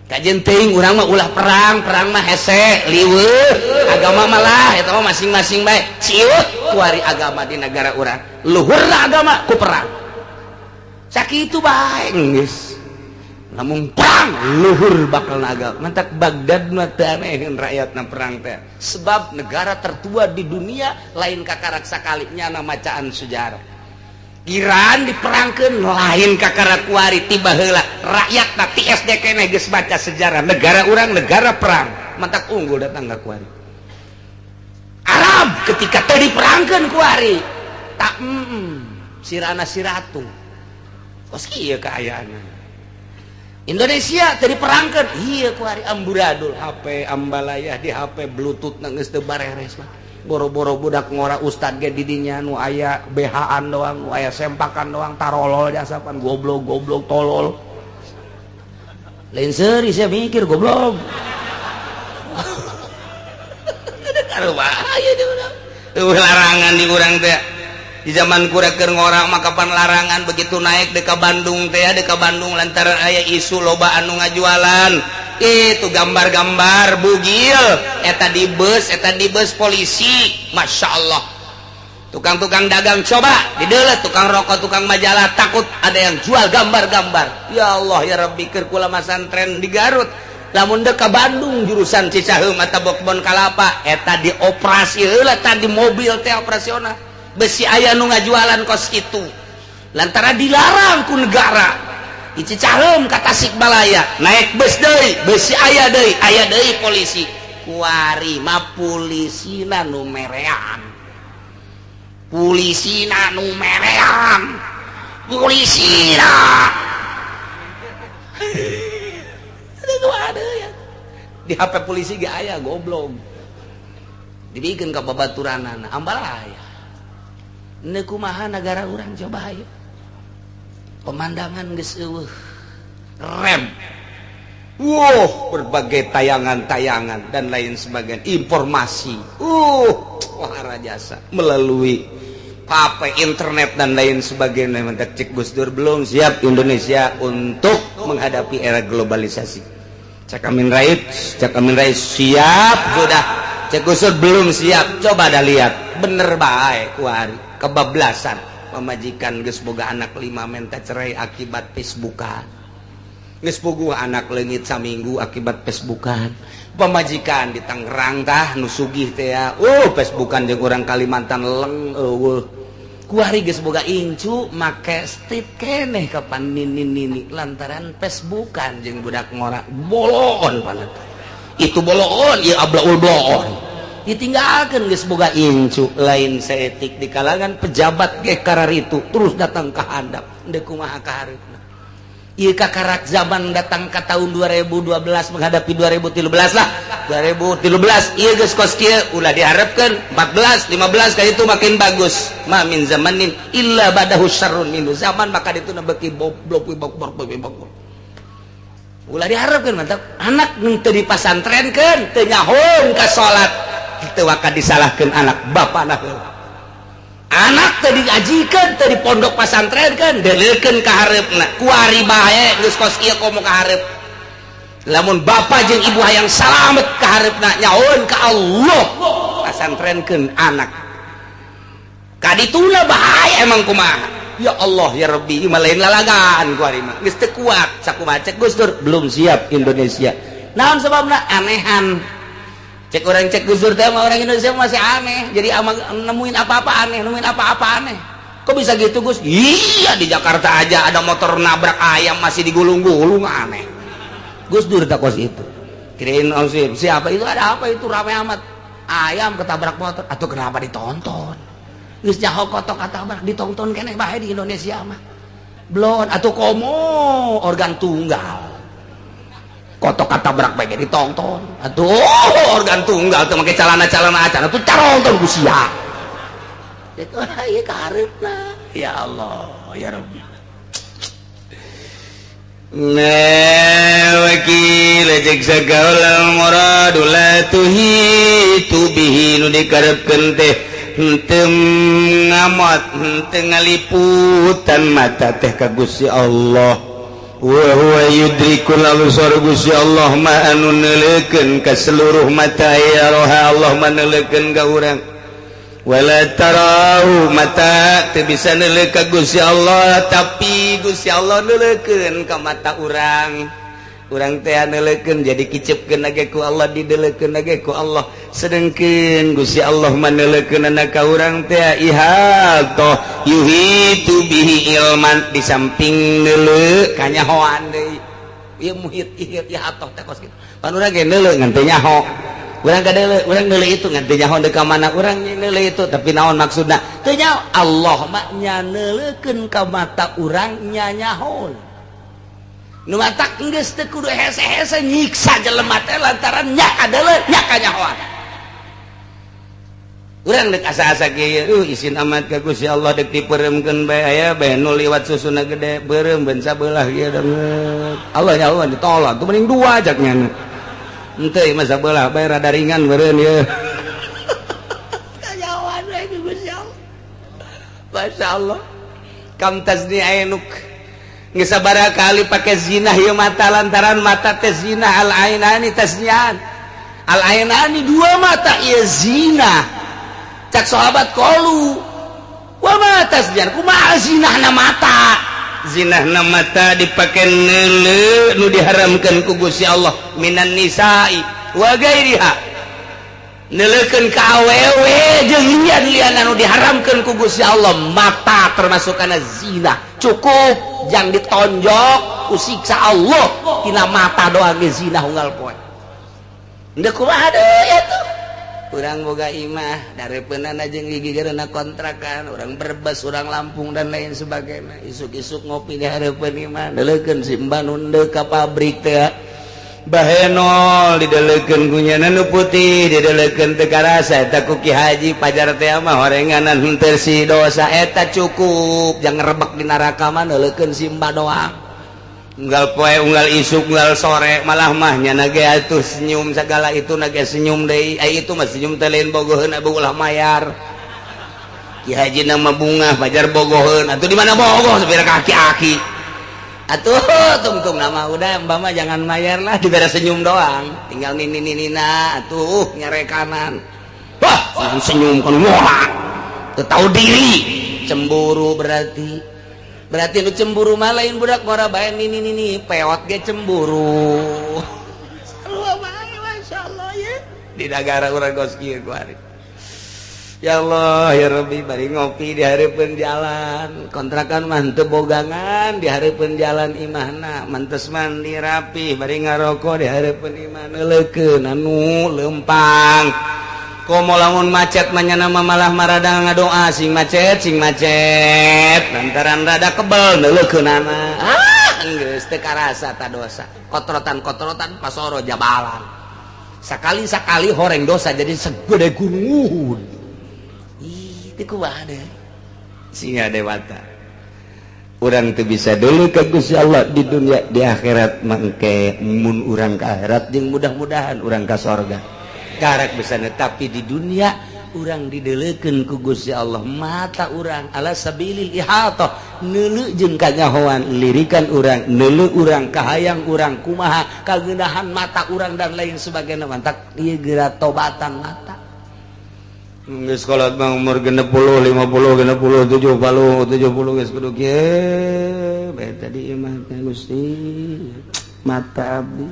kajen teuing urang mah ulah perang, perang mah hese liweuh agama malah eta mah masing-masing bae ciut kuari agama di negara urang luhurna agama ku perang sakitu bae geus lamun perang luhur bakal agama mantak Baghdad mah teu aneheun rakyatna perang teh sebab negara tertua di dunia lain kakarak sakali nyana macaan sejarah Iran diperangkeun lain kakara kuari tiba heula rakyatna ti SD keneh geus baca sejarah negara urang negara perang mantak unggul datang ka kuari Arab ketika teu diperangkeun kuari tak sirana siratu kos kieu kaayaanna Indonesia teu diperangkeun ieu kuari amburadul HP ambalayah di HP bluetooth na geus teu bareres mah boro-boro budak ngora ustad ge didinya nu aya BH-an doang, nu aya sempakan doang, tarolol jasapan goblok-goblok tolol. Lain seuri sia mikir goblok. Bahaya di urang. Larangan di urang teh. Di zaman kura keur ngora mah kapan larangan begitu naik deka Bandung teh, deka Bandung lantaran aya isu loba anu ngajualan. Itu gambar-gambar bugil eta di bus polisi. Masya Allah, tukang-tukang dagang coba didelet, tukang rokok, tukang majalah, takut ada yang jual gambar-gambar. Ya Allah ya Rabbi, keur kula masantren di Garut, lamun dek ka Bandung jurusan Cicaheum atau Kebon Kalapa, eta dioperasi heula tadi mobil teh operasional besi aya nu ngajualan kos kitu lantaran dilarang ku negara. Di Cicaheum ka Tasikmalaya naik bus deui, besi aya deui polisi. Kuari mah polisina nu merean, polisina nu merean, polisina itu ada ya di HP polisi ge aya goblok dibikeun ka babaturanana ambal aya. Neuk kumaha nagara urang coba ayo pemandangan geus eueuh rem. Wow, berbagai tayangan-tayangan dan lain sebagainya, informasi. Wah jasa melalui HP, internet dan lain sebagainya. Mentak cek Gus Dur belum siap Indonesia untuk menghadapi era globalisasi. Cak Amin Rais, Cak Amin Rais siap sudah. Cek Gus Dur belum siap. Coba dah lihat, bener bae kuari kebablasan. Pamajikan geus boga anak 5 menta cerai akibat Facebookan. Geus puguh anak leungit saminggu akibat Facebookan. Pamajikan di Tangerang tah nu sugih teh ya. Facebookan jeung urang Kalimantan leng eueuh. Kuari geus boga incu make street keneh kapan nini-nini lantaran Facebookan jeung budak ngora boloon panet. Itu boloon ieu ablaul bloon. Ditinggalkan geus boga incu lain seetik di kalangan pejabat ge kararitu terus datang ka handap deuk kumaha ka hareupna. Ieu kakarak zaman datang ka tahun 2012 menghadapi 2013 lah. 2013 ieu geus kos kieu ulah diharapkeun 14 15 ka itu makin bagus. Ma min zamanin illa badahu syarrun minhu. Zaman maka dituna beuki boblok bok. Ulah diharapkeun mantap anak nu teu dipasantrenkeun teu nyahoeun ka salat. Teu akan disalahkan anak bapana heula. Anak teu diajikeun teu di pondok pasantrenkeun, deleukeun ka hareupna. Kuari bae geus kos ieu komo ka hareup. Lamun bapa jeung ibu hayang salamet ka hareupna nyahoeun ka Allah, pasantrenkeun anak. Kadituna bahaya emang kumaha. Ya Allah ya Rabbi, ieu mah lain lalagaan kuari mah. Geus teu kuat sakumaha cek Gus Dur belum siap Indonesia. Naon sababna anehan. Cek orang cek Gus Dur teh orang Indonesia masih aneh. Jadi nemuin apa-apa aneh, nemuin apa-apa aneh. Kok bisa gitu Gus? Iya di Jakarta aja ada motor nabrak ayam masih digulung-gulung aneh. Gus Dur tak kos itu. Kirain siapa itu ada apa itu ramai amat. Ayam ketabrak motor atau kenapa ditonton? Geus nyaho kotok ketabrak ditonton keneh bae di Indonesia mah. Belon atau komo organ tunggal. Kotok katabrak bae ditonton. Aduh, organ tunggal teu make calana-calana acan atuh caronton ku sia. Ieu ka hareupna. Ya Allah, ya Rabbi. Na wakil cek sagaula muradu la tuhitu bihi nu dikarepkeun teh henteu ngamot henteu ngaliputan mata teh ka Gusti Allah. Wa huwa yudrikul absar Gusti Allah ma anu neuleukeun ka seluruh mata ya roha Allah ma neuleukeun ka urang. Wala tarau mata teu bisa neuleuh ka Gusti Allah tapi Gusti Allah neuleukeun ka mata urang. Urang teh neuleukeun jadi kicepkeun ge ku Allah dideleukeun ge ku Allah. Sedengkeun Gusti Allah mah neuleukeunana ka urang teh ihatoh yuhitu bihi ilman di samping neuleuh kanyahoan deui. Ieu muhit ihit ihatoh teh kos kitu. Pan urang ge neuleuh ngan teu nyaho. Urang ka deuleuh, urang neuleuh itu ngan teu nyaho deui ka mana urang neuleuh itu tapi naon maksudna? Teu nyaho. Allah mah nya neuleukeun ka mata urang nya nyaho. Nu matak geus teu kudu hese-hese nyiksa jelema teh lantaran nya kadeuleuh nya kanyahoan. Urang dek asa-asa kieu, isin amat ka Gusti Allah dek dipeuremkeun bae aya bae nu liwat susuna gede beureum ben sabelah kieu danget. Allah nyahoan ditolak tuh mending dua jak nya. Henteu ieu mah sabelah bae rada ringan beureun ieu. Kanyahoan we ku Gusti Allah. Masyaallah. Kam tazni ainuk. Geus sabaraha kali pake zina ieu mata lantaran mata teh zina al ainani tasnian. Al ainani dua mata ieu zina. Cak sahabat qalu wa ma tasnian kumaha zinahna mata? Zinahna mata dipake neuleu nu diharamkeun ku Gusti Allah minan nisa'i wa gairiha. Neuleukeun ka awewe jeung lian-lian anu diharamkeun ku Gusti Allah mata termasuk kana zina. Cukup jang ditonjok ku siksa Allah tina mata doang ge zina unggal poe. Henteu kumaha deui atuh. Urang boga imah darepeunana jeung gigigeurna kontrakan, urang Brebes, urang Lampung dan lain sebagainya. Isuk-isuk ngopi di hareupeun imah, neuleukeun si Mbah nu deuk ka pabrik teh. Bahenol didelekeun ku nyana nu putih didelekeun teu karasa eta ku Ki Haji pajar teh mah horenganan henteu si dosa eta cukup jang rebek di neraka mah neuleukeun si Mbah doang. Unggal poe unggal isuk unggal sore malah mah nyana ge atuh senyum segala itu na ge senyum deui ai itu mah senyum teh lain bogoheun ulah mayar. Ki Haji nama bunga pajar bogoheun atuh di mana bogoh sapira kaki-aki. Atuh tungtung nama udah mbak mah jangan mayar lah dibere senyum doang tinggal nini nina atuh nyarekanan wah senyum kan wah teu tahu diri cemburu berarti berarti nu cemburu mah lain budak ngora bae nini nini peot ge cemburu sarua bae masyaallah ye di nagara urang geus kieu kuari. Ya Allah ya Rabbi bari ngopi di hareupeun jalan kontrakan mah teu bogangan di hareupeun jalan imahna mantes mandi rapi bari ngaroko di hareupeun imah neuleukeun anu leumpang komo lamun macet mah nyana mah malah marada ngadoa sing macet lantaran rada kebel neuleukeunana ah geus teu karasa ta dosa kotrotan-kotrotan pasoro jabalan sakali-sakali horeng dosa jadi segede gunung. Singa dewata urang teu bisa dulu ke Gusti Allah di dunia di akhirat mangke mun urang ka akhirat jeung mudah-mudahan urang ka sorga karak bisa tapi di dunia urang dideleukeun ku Gusti Allah mata urang ala sabilil ihatah neuleu jeung kanyahoan lirikan urang neuleu urang kahayang urang kumaha kageundahan mata urang dan lain sebagainya mantak ieu geura tobatan mata. Geus kolot mah umur 60, 50, 60, 70, 70 geus kudu kieu bae tadi imah teh Gusti mata abdi.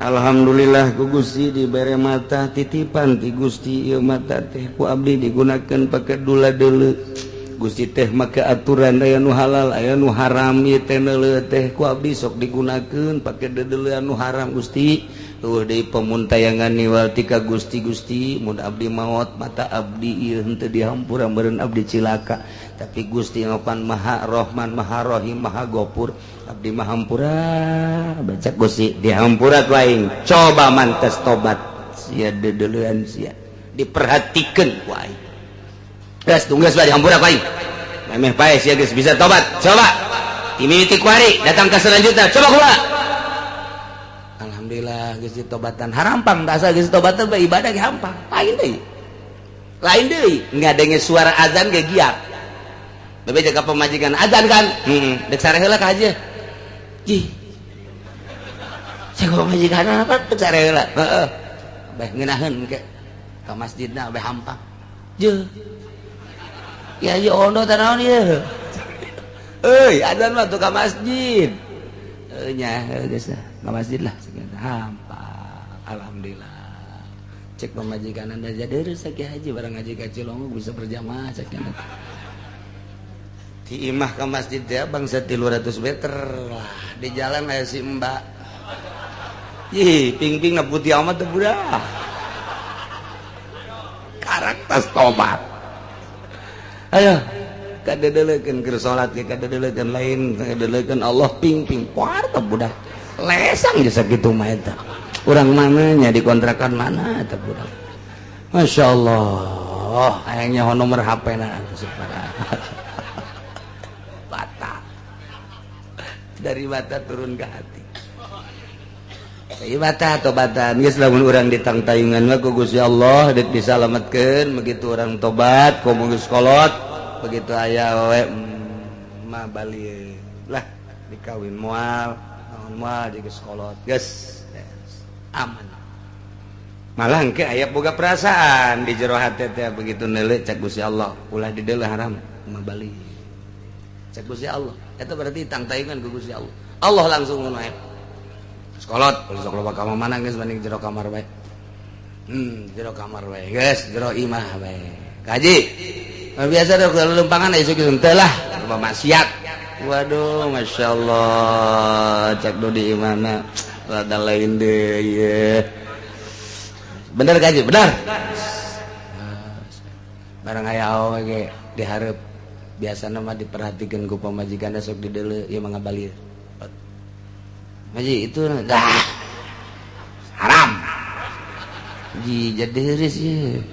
Alhamdulillah ku Gusti dibere mata titipan ti Gusti ieu mata teh ku abdi digunakeun pake dula deuleu. Gusti teh make aturan aya nu halal aya nu haram ieu teh neuleuh teh ku abdi sok digunakeun pake deudeuleun nu haram Gusti. Tuh deui pemuntayangan niwal tika Gusti Gusti mun abdi maot mata abdi ieu henteu dihampura meureun abdi cilaka tapi Gusti ngopan Maha Rahman Maha Rahim Maha Gopur abdi mah hampura baca Gusti dihampura ku aing coba mantes tobat sia deudeuleun sia diperhatikeun ku aing geus tunggu geus dihampura ku aing memeh pae sia geus bisa tobat coba timiti ku ari datang ka selanjutnya coba kula. Alhamdulillah geus ditobatan harampang tak asa geus ditobatan bae ibadah ge hampang lain deui ngadenge suara azan ge giat bebe jaga pemajikan azan kan heeh dek sare heula ka haji jih cek pemajikan apa dek sare heula heeh bae ngeunaheun ke ka masjidna bae hampang jeuh ya ieu ondo teh naon ieu euy azan mah tuh ka masjid heuh nya geus ka masjid lah hampang alhamdulillah cek pemajikan anda jadi rezeki haji barang ngaji ka Cilongo bisa berjamaah cek di imah ke masjid ya bangsa 300 meter lah di jalan aya si mbak ih ping-ping na putih amat teh budak karak tas tobat ayo kadedelekeun keur salat ge kadedelekeun lain kadedelekeun Allah ping-ping poar teh budak lesang jasa gitu mah eta urang mananya di kontrakan mana eta budak Masya Allah hayangnya nomor HP na bata dari bata turun ke hati bata tobatan geus lamun urang ditangtayungan mah ku Gusti Allah deuk disalametkeun begitu urang tobat komo geus kolot begitu aya we mah bali Lah dikawin moal naon moal jeung sekolot geus aman. Malah engke aya boga perasaan di jero hate teh begitu neuleuh cek Gusti Allah ulah dideuleuh haram mah balik. Cek Gusti Allah eta berarti tangtayungan ku Gusti Allah. Allah langsung ngono aya. Sekolot sok loba ka mana geus mending jero kamar bae. Jero kamar bae geus jero imah bae. Kaji biasa dok lempangan aya sok teu lah maksiat. Waduh masyaallah cek do di imahna rada lain deui ye. Bener kaji bener. Barang aya awewe ge dihareup biasana mah diperhatikeun ku pamajikan sok dideuleu ieu mah ngabalir. Haji itu dah haram. Ji jadi heureus ieu.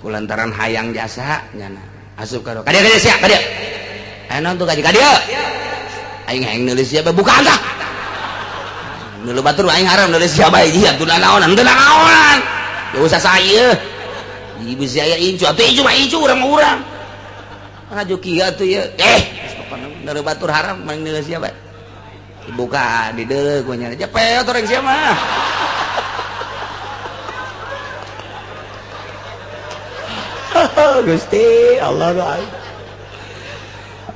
Kulantaran hayang jasa nyana asup ka ka dieu sia ka dieu. Aya naon tuh kaji ka dieu. Aing hayang nulis sia buka tah. Nulu batur aing haram nulis sia bae ieu atuh naonan teu naonan. Ya usah saya. Ibu sia aya incu atuh incu mah incu urang mah urang. Ngaju kieu atuh ieu. Pokona nulu batur haram maning nulis sia bae. Dibuka di deuleu ku nya cepet orang sia mah. Gusti Allah doa.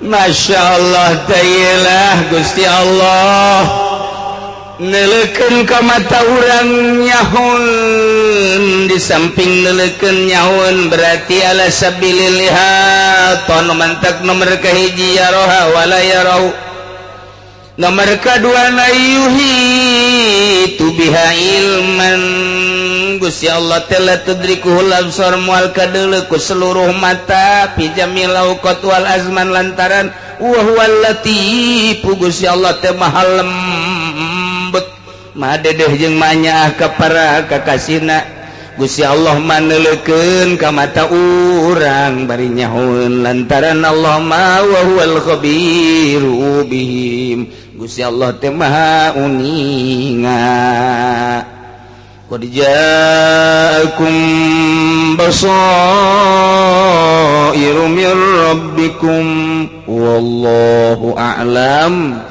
Masya Allah ta'ala Gusti Allah neleukeun ka mata urang nyahun di samping neleukeun nyahun berarti ala sabilil ihata nu mantak nomor kahiji yaroha wala yarau nomor kadua la yuhitu biha ilman Gusti Allah telah tudrikuhul absar mual kadeuleu ku seluruh mata fi jamil awqat wal azman lantaran wa huwal latif Gusti Allah teh maha lembut maha dedeh jeung manyaah ka para kakasihna Gusti Allah maneleukeun ka mata urang bari nyahoeun lantaran Allah ma wa huwal khabiru bihim Gusti Allah teh maha uninga. Qad ja'akum basairu min rabbikum wallahu a'lam.